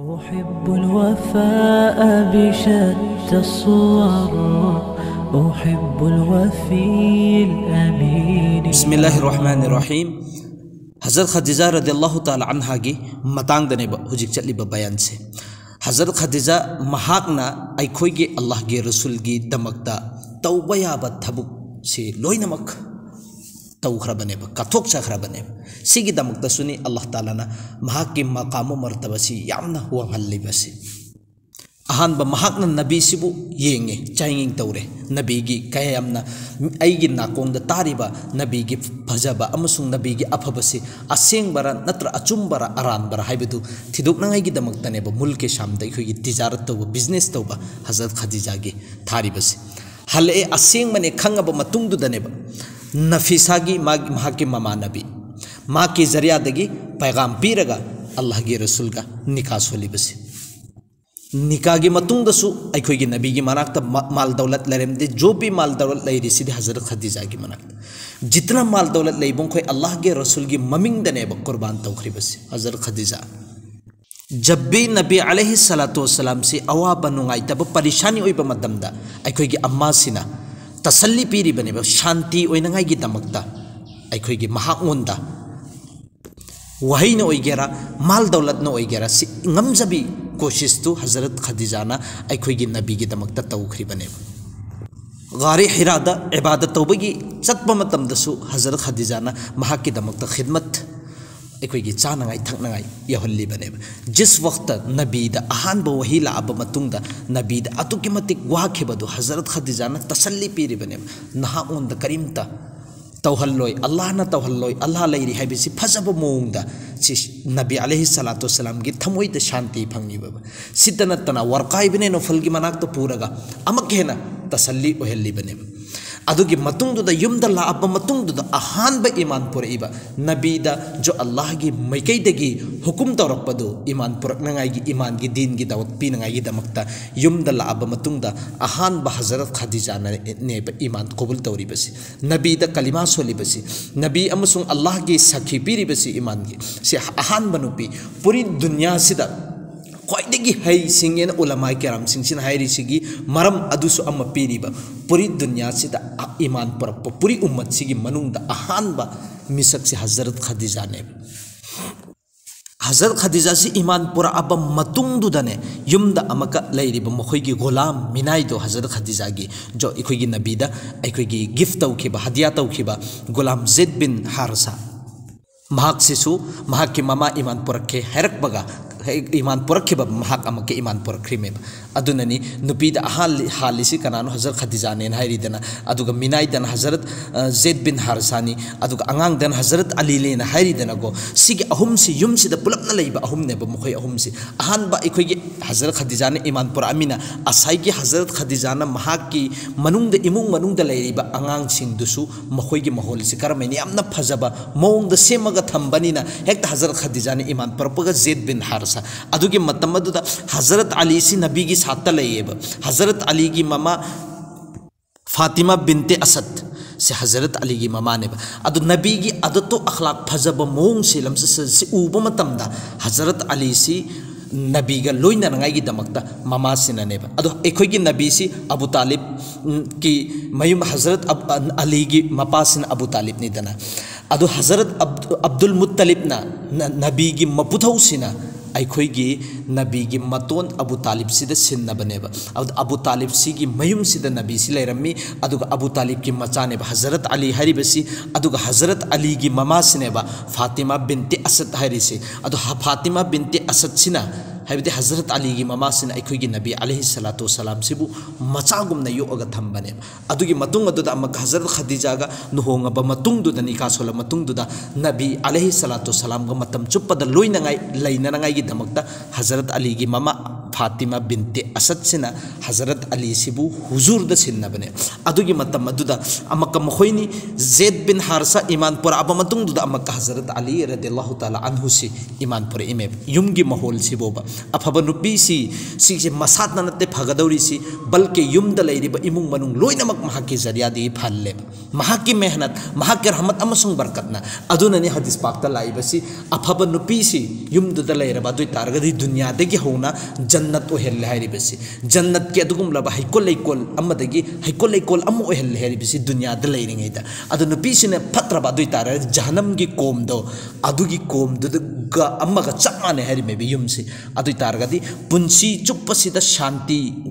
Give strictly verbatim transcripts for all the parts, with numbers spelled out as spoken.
أحب الوفاء بشتى الصور، أحب الوفي الأمين. بسم الله الرحمن الرحيم. ꯍꯖꯔꯠ ꯈꯗꯤꯖꯥ ꯔꯗꯤꯌꯜꯂꯥꯍꯨ ꯇꯥꯂꯥ ꯑꯟꯍꯥꯒꯤ ꯃꯇꯥꯡꯗꯅꯦꯕ ꯍꯧꯖꯤꯛ ꯆꯠꯂꯤꯕ ꯕꯌꯥꯟꯁꯦ꯫ ꯍꯖꯔꯠ ꯈꯗꯤꯖꯥ ꯃꯍꯥꯛꯅ ꯑꯩꯈꯣꯏꯒꯤ ꯑꯜꯂꯥꯍꯒꯤ ꯔꯁꯨꯜꯒꯤꯗꯃꯛꯇ ꯇꯧꯕ ꯌꯥꯕ ꯊꯕꯛꯁꯤ ꯂꯣꯏꯅꯃꯛ ꯇꯧꯈ꯭ꯔꯕꯅꯦꯕ, ꯀꯠꯊꯣꯛꯆꯈ꯭ꯔꯕꯅꯦꯕ꯫ ꯁꯤꯒꯤꯗꯃꯛꯇꯁꯨꯅꯤ ꯑꯜꯂꯥꯍ ꯇꯥꯂꯥꯅ ꯃꯍꯥꯛꯀꯤ ꯃꯀꯥꯃ ꯃꯔꯇꯕꯁꯤ ꯌꯥꯝꯅ ꯋꯥꯡꯍꯜꯂꯤꯕꯁꯤ꯫ ꯑꯍꯥꯟꯕ, ꯃꯍꯥꯛꯅ ꯅꯕꯤꯁꯤꯕꯨ ꯌꯦꯡꯉꯦ, ꯆꯥꯡꯌꯦꯡ ꯇꯧꯔꯦ꯫ ꯅꯕꯤꯒꯤ ꯀꯌꯥ ꯌꯥꯝꯅ ꯑꯩꯒꯤ ꯅꯥꯀꯣꯡꯗ ꯇꯥꯔꯤꯕ ꯅꯕꯤꯒꯤ ꯐꯖꯕ ꯑꯃꯁꯨꯡ ꯅꯕꯤꯒꯤ ꯑꯐꯕꯁꯤ ꯑꯁꯦꯡꯕꯔꯥ ꯅꯠꯇ꯭ꯔ ꯑꯆꯨꯝꯕꯔꯥ ꯑꯔꯥꯟꯕꯔꯥ ꯍꯥꯏꯕꯗꯨ ꯊꯤꯗꯣꯛꯅꯉꯥꯏꯒꯤꯗꯃꯛꯇꯅꯦꯕ ꯃꯨꯜꯀꯦ ꯁꯥꯝꯗ ꯑꯩꯈꯣꯏꯒꯤ ꯇꯤꯖꯥꯔꯠ ꯇꯧꯕ, ꯕꯤꯖꯤꯅꯦꯁ ꯇꯧꯕ ꯍꯖꯔꯠ ꯈꯗꯤꯖꯥꯒꯤ ꯊꯥꯔꯤꯕꯁꯤ꯫ ꯍꯜꯂꯛꯑꯦ, ꯑꯁꯦꯡꯕꯅꯦ ꯈꯪꯉꯕ ꯃꯇꯨꯡꯗꯨꯗꯅꯦꯕ ꯅꯐꯤꯁꯥꯒꯤ, ꯃꯥꯒꯤ, ꯃꯍꯥꯛꯀꯤ ꯃꯃꯥꯟꯅꯕꯤ, ꯃꯍꯥꯛꯀꯤ ꯖꯔꯤꯌꯥꯗꯒꯤ ꯄꯩꯒꯥꯝ ꯄꯤꯔꯒ ꯑꯜꯂꯥꯍꯒꯤ ꯔꯁꯨꯜꯒ ꯅꯤꯀꯥ ꯁꯣꯜꯂꯤꯕꯁꯤ꯫ ꯅꯤꯀꯥꯒꯤ ꯃꯇꯨꯡꯗꯁꯨ ꯑꯩꯈꯣꯏꯒꯤ ꯅꯕꯤꯒꯤ ꯃꯅꯥꯛꯇ ꯃꯥ-, ꯃꯥꯜ ꯗꯧꯂꯠ ꯂꯩꯔꯝꯗꯦ꯫ ꯖꯣꯕꯤ ꯃꯥꯜ ꯗꯧꯂꯠ ꯂꯩꯔꯤꯁꯤꯗꯤ ꯍꯖꯔꯠ ꯈꯗꯤꯖꯥꯒꯤ ꯃꯅꯥꯛꯇ꯫ ꯖꯤꯇꯅ ꯃꯥꯜ ꯗꯧꯂꯠ ꯂꯩꯕ ꯃꯈꯣꯏ ꯑꯜꯂꯥꯍꯒꯤ ꯔꯁꯨꯜꯒꯤ ꯃꯃꯤꯡꯗꯅꯦꯕ ꯀꯨꯔꯕꯥꯟ ꯇꯧꯈ꯭ꯔꯤꯕꯁꯤ ꯍꯖꯔꯠ ꯈꯗꯤꯖꯥ꯫ ꯖꯕꯤ ꯅꯕꯤ ꯑꯂꯩꯍꯤ ꯁꯂꯥꯇꯨ ꯋꯁꯂꯥꯝꯁꯤ ꯑꯋꯥꯕ, ꯅꯨꯡꯉꯥꯏꯇꯕ, ꯄꯔꯤꯁꯥꯅꯤ ꯑꯣꯏꯕ ꯃꯇꯝꯗ ꯑꯩꯈꯣꯏꯒꯤ ꯑꯝꯃꯥꯁꯤꯅ ꯇꯁꯜꯂꯤ ꯄꯤꯔꯤꯕꯅꯦꯕ, ꯁꯥꯟꯇꯤ ꯑꯣꯏꯅꯉꯥꯏꯒꯤꯗꯃꯛꯇ ꯑꯩꯈꯣꯏꯒꯤ ꯃꯍꯥꯛꯉꯣꯟꯗ ꯋꯥꯍꯩꯅ ꯑꯣꯏꯒꯦꯔꯥ, ꯃꯥꯜ ꯗꯧꯂꯠꯅ ꯑꯣꯏꯒꯦꯔꯥ, ꯁꯤ ꯉꯝꯖꯕꯤ ꯀꯣꯁꯤꯁꯇꯨ ꯍꯖꯔꯠ ꯈꯗꯤꯖꯥꯅ ꯑꯩꯈꯣꯏꯒꯤ ꯅꯕꯤꯒꯤꯗꯃꯛꯇ ꯇꯧꯈ꯭ꯔꯤꯕꯅꯦꯕ꯫ ꯒꯥꯔꯤ ꯍꯤꯔꯥꯗ ꯏꯕꯥꯗꯠ ꯇꯧꯕꯒꯤ ꯆꯠꯄ ꯃꯇꯝꯗꯁꯨ ꯍꯖꯔꯠ ꯈꯗꯤꯖꯥꯅ ꯃꯍꯥꯛꯀꯤꯗꯃꯛꯇ ꯈꯤꯗꯃꯠ, ꯑꯩꯈꯣꯏꯒꯤ ꯆꯥꯅꯉꯥꯏ ꯊꯛꯅꯉꯥꯏ ꯌꯧꯍꯜꯂꯤꯕꯅꯦꯕ꯫ ꯖꯤꯁ ꯋꯛꯇ ꯅꯕꯤꯗ ꯑꯍꯥꯟꯕ ꯋꯥꯍꯤ ꯂꯥꯛꯑꯕ ꯃꯇꯨꯡꯗ ꯅꯕꯤꯗ ꯑꯗꯨꯛꯀꯤ ꯃꯇꯤꯛ ꯋꯥꯈꯤꯕꯗꯨ ꯍꯖꯔꯠ ꯈꯗꯤꯖꯥꯅ ꯇꯁꯜꯂꯤ ꯄꯤꯔꯤꯕꯅꯦꯕ, ꯅꯍꯥꯛꯉꯣꯟꯗ ꯀꯔꯤꯝꯇ ꯇꯧꯍꯜꯂꯣꯏ, ꯑꯜꯂꯥꯍꯅ ꯇꯧꯍꯜꯂꯣꯏ, ꯑꯜꯂꯥꯍ ꯂꯩꯔꯤ ꯍꯥꯏꯕꯁꯤ ꯐꯖꯕ ꯃꯑꯣꯡꯗ ꯁꯤ ꯅꯕꯤ ꯑꯂꯩꯍꯤ ꯁꯂꯥꯇꯨ ꯋꯁꯂꯥꯝꯒꯤ ꯊꯃꯣꯏꯗ ꯁꯥꯟꯇꯤ ꯐꯪꯉꯤꯕ꯫ ꯁꯤꯇ ꯅꯠꯇꯅ ꯋꯔꯀꯥ ꯏꯕꯅꯦ ꯅꯧꯐꯜꯒꯤ ꯃꯅꯥꯛꯇ ꯄꯨꯔꯒ ꯑꯃꯨꯛꯀ ꯍꯦꯟꯅ ꯇꯁꯜꯂꯤ ꯑꯣꯏꯍꯜꯂꯤꯕꯅꯦꯕ꯫ ꯑꯗꯨꯒꯤ ꯃꯇꯨꯡꯗꯨꯗ, ꯌꯨꯝꯗ ꯂꯥꯛꯑꯕ ꯃꯇꯨꯡꯗꯨꯗ, ꯑꯍꯥꯟꯕ ꯏꯃꯥꯟ ꯄꯨꯔꯛꯏꯕ ꯅꯕꯤꯗ ꯖꯣ ꯑꯜꯂꯥꯍꯒꯤ ꯃꯥꯏꯀꯩꯗꯒꯤ ꯍꯨꯀꯨꯝ ꯇꯧꯔꯛꯄꯗꯨ, ꯏꯃꯥꯟ ꯄꯨꯔꯛꯅꯉꯥꯏꯒꯤ, ꯏꯃꯥꯟꯒꯤ ꯗꯤꯟꯒꯤ ꯗꯥꯋꯠ ꯄꯤꯅꯉꯥꯏꯒꯤꯗꯃꯛꯇ ꯌꯨꯝꯗ ꯂꯥꯛꯑꯕ ꯃꯇꯨꯡꯗ ꯑꯍꯥꯟꯕ ꯍꯖꯔꯠ ꯈꯗꯤꯖꯥꯅꯅꯦꯕ ꯏꯃꯥꯟ ꯀꯕꯨꯜ ꯇꯧꯔꯤꯕꯁꯤ, ꯅꯕꯤꯗ ꯀꯂꯤꯃꯥ ꯁꯣꯜꯂꯤꯕꯁꯤ, ꯅꯕꯤ ꯑꯃꯁꯨꯡ ꯑꯜꯂꯥꯍꯒꯤ ꯁꯥꯈꯤ ꯄꯤꯔꯤꯕꯁꯤ ꯏꯃꯥꯟꯒꯤ꯫ ꯁꯤ ꯑꯍꯥꯟꯕ ꯅꯨꯄꯤ ꯄꯨꯔꯤ ꯗꯨꯅꯤꯌꯥꯁꯤꯗ ꯈ꯭ꯋꯥꯏꯗꯒꯤ ꯍꯩꯁꯤꯡꯉꯦꯅ ꯎꯂꯃꯥꯏ ꯀꯔꯥꯝꯁꯤꯡꯁꯤꯅ ꯍꯥꯏꯔꯤꯁꯤꯒꯤ ꯃꯔꯝ ꯑꯗꯨꯁꯨ ꯑꯃ ꯄꯤꯔꯤꯕ, ꯄꯨꯔꯤ ꯗꯨꯅꯤꯌꯥꯁꯤꯗ ꯏꯃꯥꯟ ꯄꯨꯔꯛꯄ, ꯄꯨꯔꯤ ꯎꯝꯃꯠꯁꯤꯒꯤ ꯃꯅꯨꯡꯗ ꯑꯍꯥꯟꯕ ꯃꯤꯁꯛꯁꯤ ꯍꯖꯔꯠ ꯈꯗꯤꯖꯥꯅꯦꯕ꯫ ꯍꯖꯔꯠ ꯈꯗꯤꯖꯥꯁꯤ ꯏꯃꯥꯟ ꯄꯨꯔꯛꯑꯕ ꯃꯇꯨꯡꯗꯨꯗꯅꯦ, ꯌꯨꯝꯗ ꯑꯃꯨꯛꯀ ꯂꯩꯔꯤꯕ ꯃꯈꯣꯏꯒꯤ ꯒꯨꯂꯥꯝ ꯃꯤꯅꯥꯏꯗꯣ, ꯍꯖꯔꯠ ꯈꯗꯤꯖꯥꯒꯤ ꯖꯣ, ꯑꯩꯈꯣꯏꯒꯤ ꯅꯕꯤꯗ ꯑꯩꯈꯣꯏꯒꯤ ꯒꯤꯐ ꯇꯧꯈꯤꯕ, ꯍꯗꯤꯌꯥ ꯇꯧꯈꯤꯕ ꯒꯨꯂꯥꯝ ꯖꯦꯗ ꯕꯤꯟ ꯍꯥꯔꯁꯥ, ꯃꯍꯥꯛꯁꯤꯁꯨ ꯃꯍꯥꯛꯀꯤ ꯃꯃꯥ ꯏꯃꯥꯟ ꯄꯨꯔꯛꯀꯦ ꯍꯥꯏꯔꯛꯄꯒ, ꯏꯃꯥꯟ ꯄꯨꯔꯛꯈꯤꯕ, ꯃꯍꯥꯛ ꯑꯃꯨꯛꯀ ꯏꯃꯥꯟ ꯄꯨꯔꯛꯈ꯭ꯔꯤꯃꯦꯕ꯫ ꯑꯗꯨꯅꯅꯤ ꯅꯨꯄꯤꯗ ꯑꯍꯥꯜꯂꯤ-, ꯍꯥꯜꯂꯤꯁꯤ ꯀꯅꯥꯅꯣ? ꯍꯖꯔꯠ ꯈꯗꯤꯖꯥꯅꯦꯅ ꯍꯥꯏꯔꯤꯗꯅ, ꯑꯗꯨꯒ ꯃꯤꯅꯥꯏꯗꯅ ꯍꯖꯔꯠ, ꯑ, ꯖꯦꯗ ꯕꯤꯟ ꯍꯥꯔꯁꯥꯅꯤ, ꯑꯗꯨꯒ ꯑꯉꯥꯡꯗꯅ ꯍꯖꯔꯠ ꯑꯂꯤꯅꯦꯅ ꯍꯥꯏꯔꯤꯗꯅꯀꯣ꯫ ꯁꯤꯒꯤ ꯑꯍꯨꯝꯁꯤ, ꯌꯨꯝꯁꯤꯗ ꯄꯨꯂꯞꯅ ꯂꯩꯕ ꯑꯍꯨꯝꯅꯦꯕ, ꯃꯈꯣꯏ ꯑꯍꯨꯝꯁꯤ꯫ ꯑꯍꯥꯟꯕ ꯑꯩꯈꯣꯏꯒꯤ ꯍꯖꯔꯠ ꯈꯗꯤꯖꯥꯅ ꯏꯃꯥꯟ ꯄꯨꯔꯛꯑꯃꯤꯅ, ꯉꯁꯥꯏꯒꯤ ꯍꯖꯔꯠ ꯈꯗꯤꯖꯥꯅ ꯃꯍꯥꯛꯀꯤ ꯃꯅꯨꯡꯗ, ꯏꯃꯨꯡ ꯃꯅꯨꯡꯗ ꯂꯩꯔꯤꯕ ꯑꯉꯥꯡꯁꯤꯡꯗꯨꯁꯨ ꯃꯈꯣꯏꯒꯤ ꯃꯍꯣꯜꯁꯤ ꯀꯔꯝꯍꯥꯏꯅ ꯌꯥꯝꯅ ꯐꯖꯕ ꯃꯑꯣꯡꯗ ꯁꯦꯝꯃꯒ ꯊꯝꯕꯅꯤꯅ, ꯍꯦꯛꯇ ꯍꯖꯔꯠ ꯈꯗꯤꯖꯥꯅ ꯏꯃꯥꯟ ꯄꯨꯔꯛꯄꯒ ꯖꯦꯗ ꯕꯤꯟ ꯍꯥꯔꯁꯥ, ꯑꯗꯨꯒꯤ ꯃꯇꯝ ꯑꯗꯨꯗ ꯍꯖꯔꯠ ꯑꯂꯤꯁꯤ ꯅꯕꯤꯒꯤ ꯁꯥꯠꯇ ꯂꯩꯌꯦꯕ꯫ ꯍꯖꯔꯠ ꯑꯂꯤꯒꯤ ꯃꯃꯥ ꯐꯥꯇꯤꯃꯥ ꯕꯤꯟꯇꯦ ꯑꯁꯗ ꯁꯤ ꯍꯖꯔꯠ ꯑꯂꯤꯒꯤ ꯃꯃꯥꯅꯦꯕ꯫ ꯑꯗꯨ ꯅꯕꯤꯒꯤ ꯑꯗꯠꯇꯣ ꯑꯈ꯭ꯂꯥꯛ ꯐꯖꯕ ꯃꯑꯣꯡꯁꯤ, ꯂꯝꯆꯠꯁꯤ ꯎꯕ ꯃꯇꯝꯗ ꯍꯖꯔꯠ ꯑꯂꯤꯁꯤ ꯅꯕꯤꯒ ꯂꯣꯏꯅꯅꯉꯥꯏꯒꯤꯗꯃꯛꯇ ꯃꯃꯥꯁꯤꯅꯅꯦꯕ꯫ ꯑꯗꯣ ꯑꯩꯈꯣꯏꯒꯤ ꯅꯕꯤꯁꯤ ꯑꯕꯨ ꯇꯥꯂꯤꯕ, ꯎꯝ, ꯀꯤ ꯃꯌꯨꯝ ꯍꯖꯔꯠ ꯑꯕ-, ꯑꯂꯤꯒꯤ ꯃꯄꯥꯁꯤꯅ ꯑꯕꯨ ꯇꯥꯂꯤꯕꯅꯤꯗꯅ꯫ ꯑꯗꯣ ꯍꯖꯔꯠ ꯑꯕ-, ꯑꯕꯗꯨꯜ ꯃꯨꯠꯇꯂꯤꯕꯅ ꯅ-, ꯅꯕꯤꯒꯤ ꯃꯄꯨꯊꯧꯁꯤꯅ ꯑꯩꯈꯣꯏꯒꯤ ꯅꯕꯤꯒꯤ ꯃꯇꯣꯟ ꯑꯕꯨ ꯇꯥꯂꯤꯕꯁꯤꯗ ꯁꯤꯟꯅꯕꯅꯦꯕ꯫ ꯑꯗꯨ ꯑꯕꯨ ꯇꯥꯂꯤꯕꯁꯤꯒꯤ ꯃꯌꯨꯝꯁꯤꯗ ꯅꯕꯤꯁꯤ ꯂꯩꯔꯝꯃꯤ, ꯑꯗꯨꯒ ꯑꯕꯨ ꯇꯥꯂꯤꯕꯀꯤ ꯃꯆꯥꯅꯦꯕ ꯍꯖꯔꯠ ꯑꯂꯤ ꯍꯥꯏꯔꯤꯕꯁꯤ, ꯑꯗꯨꯒ ꯍꯖꯔꯠ ꯑꯂꯤꯒꯤ ꯃꯃꯥꯁꯤꯅꯦꯕ ꯐꯥꯇꯤꯃꯥ ꯕꯤꯟꯇꯦ ꯑꯁꯗ ꯍꯥꯏꯔꯤꯁꯤ꯫ ꯑꯗꯣ ꯍ-, ꯐꯥꯇꯤꯃꯥ ꯕꯤꯟꯇꯦ ꯑꯁꯗꯁꯤꯅ, ꯍꯥꯏꯕꯗꯤ ꯍꯖꯔꯠ ꯑꯂꯤꯒꯤ ꯃꯃꯥꯁꯤꯅ ꯑꯩꯈꯣꯏꯒꯤ ꯅꯕꯤ ꯑꯂꯩꯍꯤ ꯁꯂꯥꯇꯨ ꯋꯁꯂꯥꯝꯁꯤꯕꯨ ꯃꯆꯥꯒꯨꯝꯅ ꯌꯣꯛꯑꯒ ꯊꯝꯕꯅꯦꯕ꯫ ꯑꯗꯨꯒꯤ ꯃꯇꯨꯡ ꯑꯗꯨꯗ ꯑꯃꯨꯛ ꯍꯖꯔꯠ ꯈꯗꯤꯖꯥꯒ ꯂꯨꯍꯣꯡꯉꯕ ꯃꯇꯨꯡꯗꯨꯗ, ꯅꯤꯀꯥ ꯁꯣꯜꯂ ꯃꯇꯨꯡꯗꯨꯗ, ꯅꯕꯤ ꯑꯂꯩꯍꯤ ꯁꯂꯥꯇꯨ ꯁꯂꯥꯝꯒ ꯃꯇꯝ ꯆꯨꯞꯄꯗ ꯂꯣꯏꯅꯉꯥꯏ, ꯂꯩꯅꯅꯉꯥꯏꯒꯤꯗꯃꯛꯇ ꯍꯖꯔꯠ ꯑꯂꯤꯒꯤ ꯃꯃꯥ, ꯐꯥꯇꯤꯃꯥ ꯕꯤꯟꯇꯦ ꯑꯁꯗꯁꯤꯅ ꯍꯖꯔꯠ ꯑꯂꯤꯁꯤꯕꯨ ꯍꯨꯖꯨꯔꯗ ꯁꯤꯟꯅꯕꯅꯦ꯫ ꯑꯗꯨꯒꯤ ꯃꯇꯝ ꯑꯗꯨꯗ ꯑꯃꯛꯀ ꯃꯈꯣꯏꯅꯤ ꯖꯦꯗ ꯕꯤꯟ ꯍꯥꯔꯁꯥ ꯏꯃꯥꯟ ꯄꯨꯔꯛꯑꯕ ꯃꯇꯨꯡꯗꯨꯗ ꯑꯃꯛꯀ ꯍꯖꯔꯠ ꯑꯂꯤ ꯔꯗꯤꯌꯜꯂꯥꯍꯨ ꯇꯥꯂꯥ ꯑꯟꯍꯨꯁꯤ ꯏꯃꯥꯟ ꯄꯨꯔꯛꯏꯃꯦꯕ꯫ ꯌꯨꯝꯒꯤ ꯃꯍꯣꯜꯁꯤꯕꯣꯕ ꯑꯐꯕ ꯅꯨꯄꯤꯁꯤ, ꯁꯤꯁꯦ ꯃꯁꯥꯠꯅ ꯅꯠꯇꯦ ꯐꯒꯗꯧꯔꯤꯁꯤ, ꯕꯜꯀꯤ ꯌꯨꯝꯗ ꯂꯩꯔꯤꯕ ꯏꯃꯨꯡ ꯃꯅꯨꯡ ꯂꯣꯏꯅꯃꯛ ꯃꯍꯥꯛꯀꯤ ꯖꯔꯤꯌꯥꯗꯒꯤ ꯐꯍꯜꯂꯦꯕ꯫ ꯃꯍꯥꯛꯀꯤ ꯃꯦꯍꯅꯠ, ꯃꯍꯥꯛꯀꯤ ꯔꯍꯃꯠ ꯑꯃꯁꯨꯡ ꯕꯔꯀꯠꯅ꯫ ꯑꯗꯨꯅꯅꯤ ꯍꯗꯤꯁ ꯄꯥꯛꯇ ꯂꯥꯛꯏꯕꯁꯤ, ꯑꯐꯕ ꯅꯨꯄꯤꯁꯤ ꯌꯨꯝꯗꯨꯗ ꯂꯩꯔꯕ ꯑꯗꯨ ꯑꯣꯏ ꯇꯥꯔꯒꯗꯤ ꯗꯨꯅꯤꯌꯥꯗꯒꯤ ꯍꯧꯅ ꯖꯟꯅꯠ ꯑꯣꯏꯍꯜꯂꯦ ꯍꯥꯏꯔꯤꯕꯁꯤ꯫ ꯖꯟꯅꯠꯀꯤ ꯑꯗꯨꯒꯨꯝꯂꯕ ꯍꯩꯀꯣꯜ ꯂꯩꯀꯣꯜ ꯑꯃꯗꯒꯤ ꯍꯩꯀꯣꯜ ꯂꯩꯀꯣꯜ ꯑꯃ ꯑꯣꯏꯍꯜꯂꯦ ꯍꯥꯏꯔꯤꯕꯁꯤ ꯗꯨꯅꯤꯌꯥꯗ ꯂꯩꯔꯤꯉꯩꯗ꯫ ꯑꯗꯣ ꯅꯨꯄꯤꯁꯤꯅ ꯐꯠꯇ꯭ꯔꯕ ꯑꯗꯨ ꯑꯣꯏ ꯇꯥꯔꯒꯗꯤ ꯖꯍꯅꯝꯒꯤ ꯀꯣꯝꯗꯣ, ꯑꯗꯨꯒꯤ ꯀꯣꯝꯗꯨꯒ ꯑꯃꯒ ꯆꯞ ꯃꯥꯟꯅꯩ ꯍꯥꯏꯔꯤꯃꯦꯕ ꯌꯨꯝꯁꯤ꯫ ꯑꯗꯨ ꯑꯣꯏ ꯇꯥꯔꯒꯗꯤ ꯄꯨꯟꯁꯤ ꯆꯨꯞꯄꯁꯤꯗ ꯁꯥꯟꯇꯤ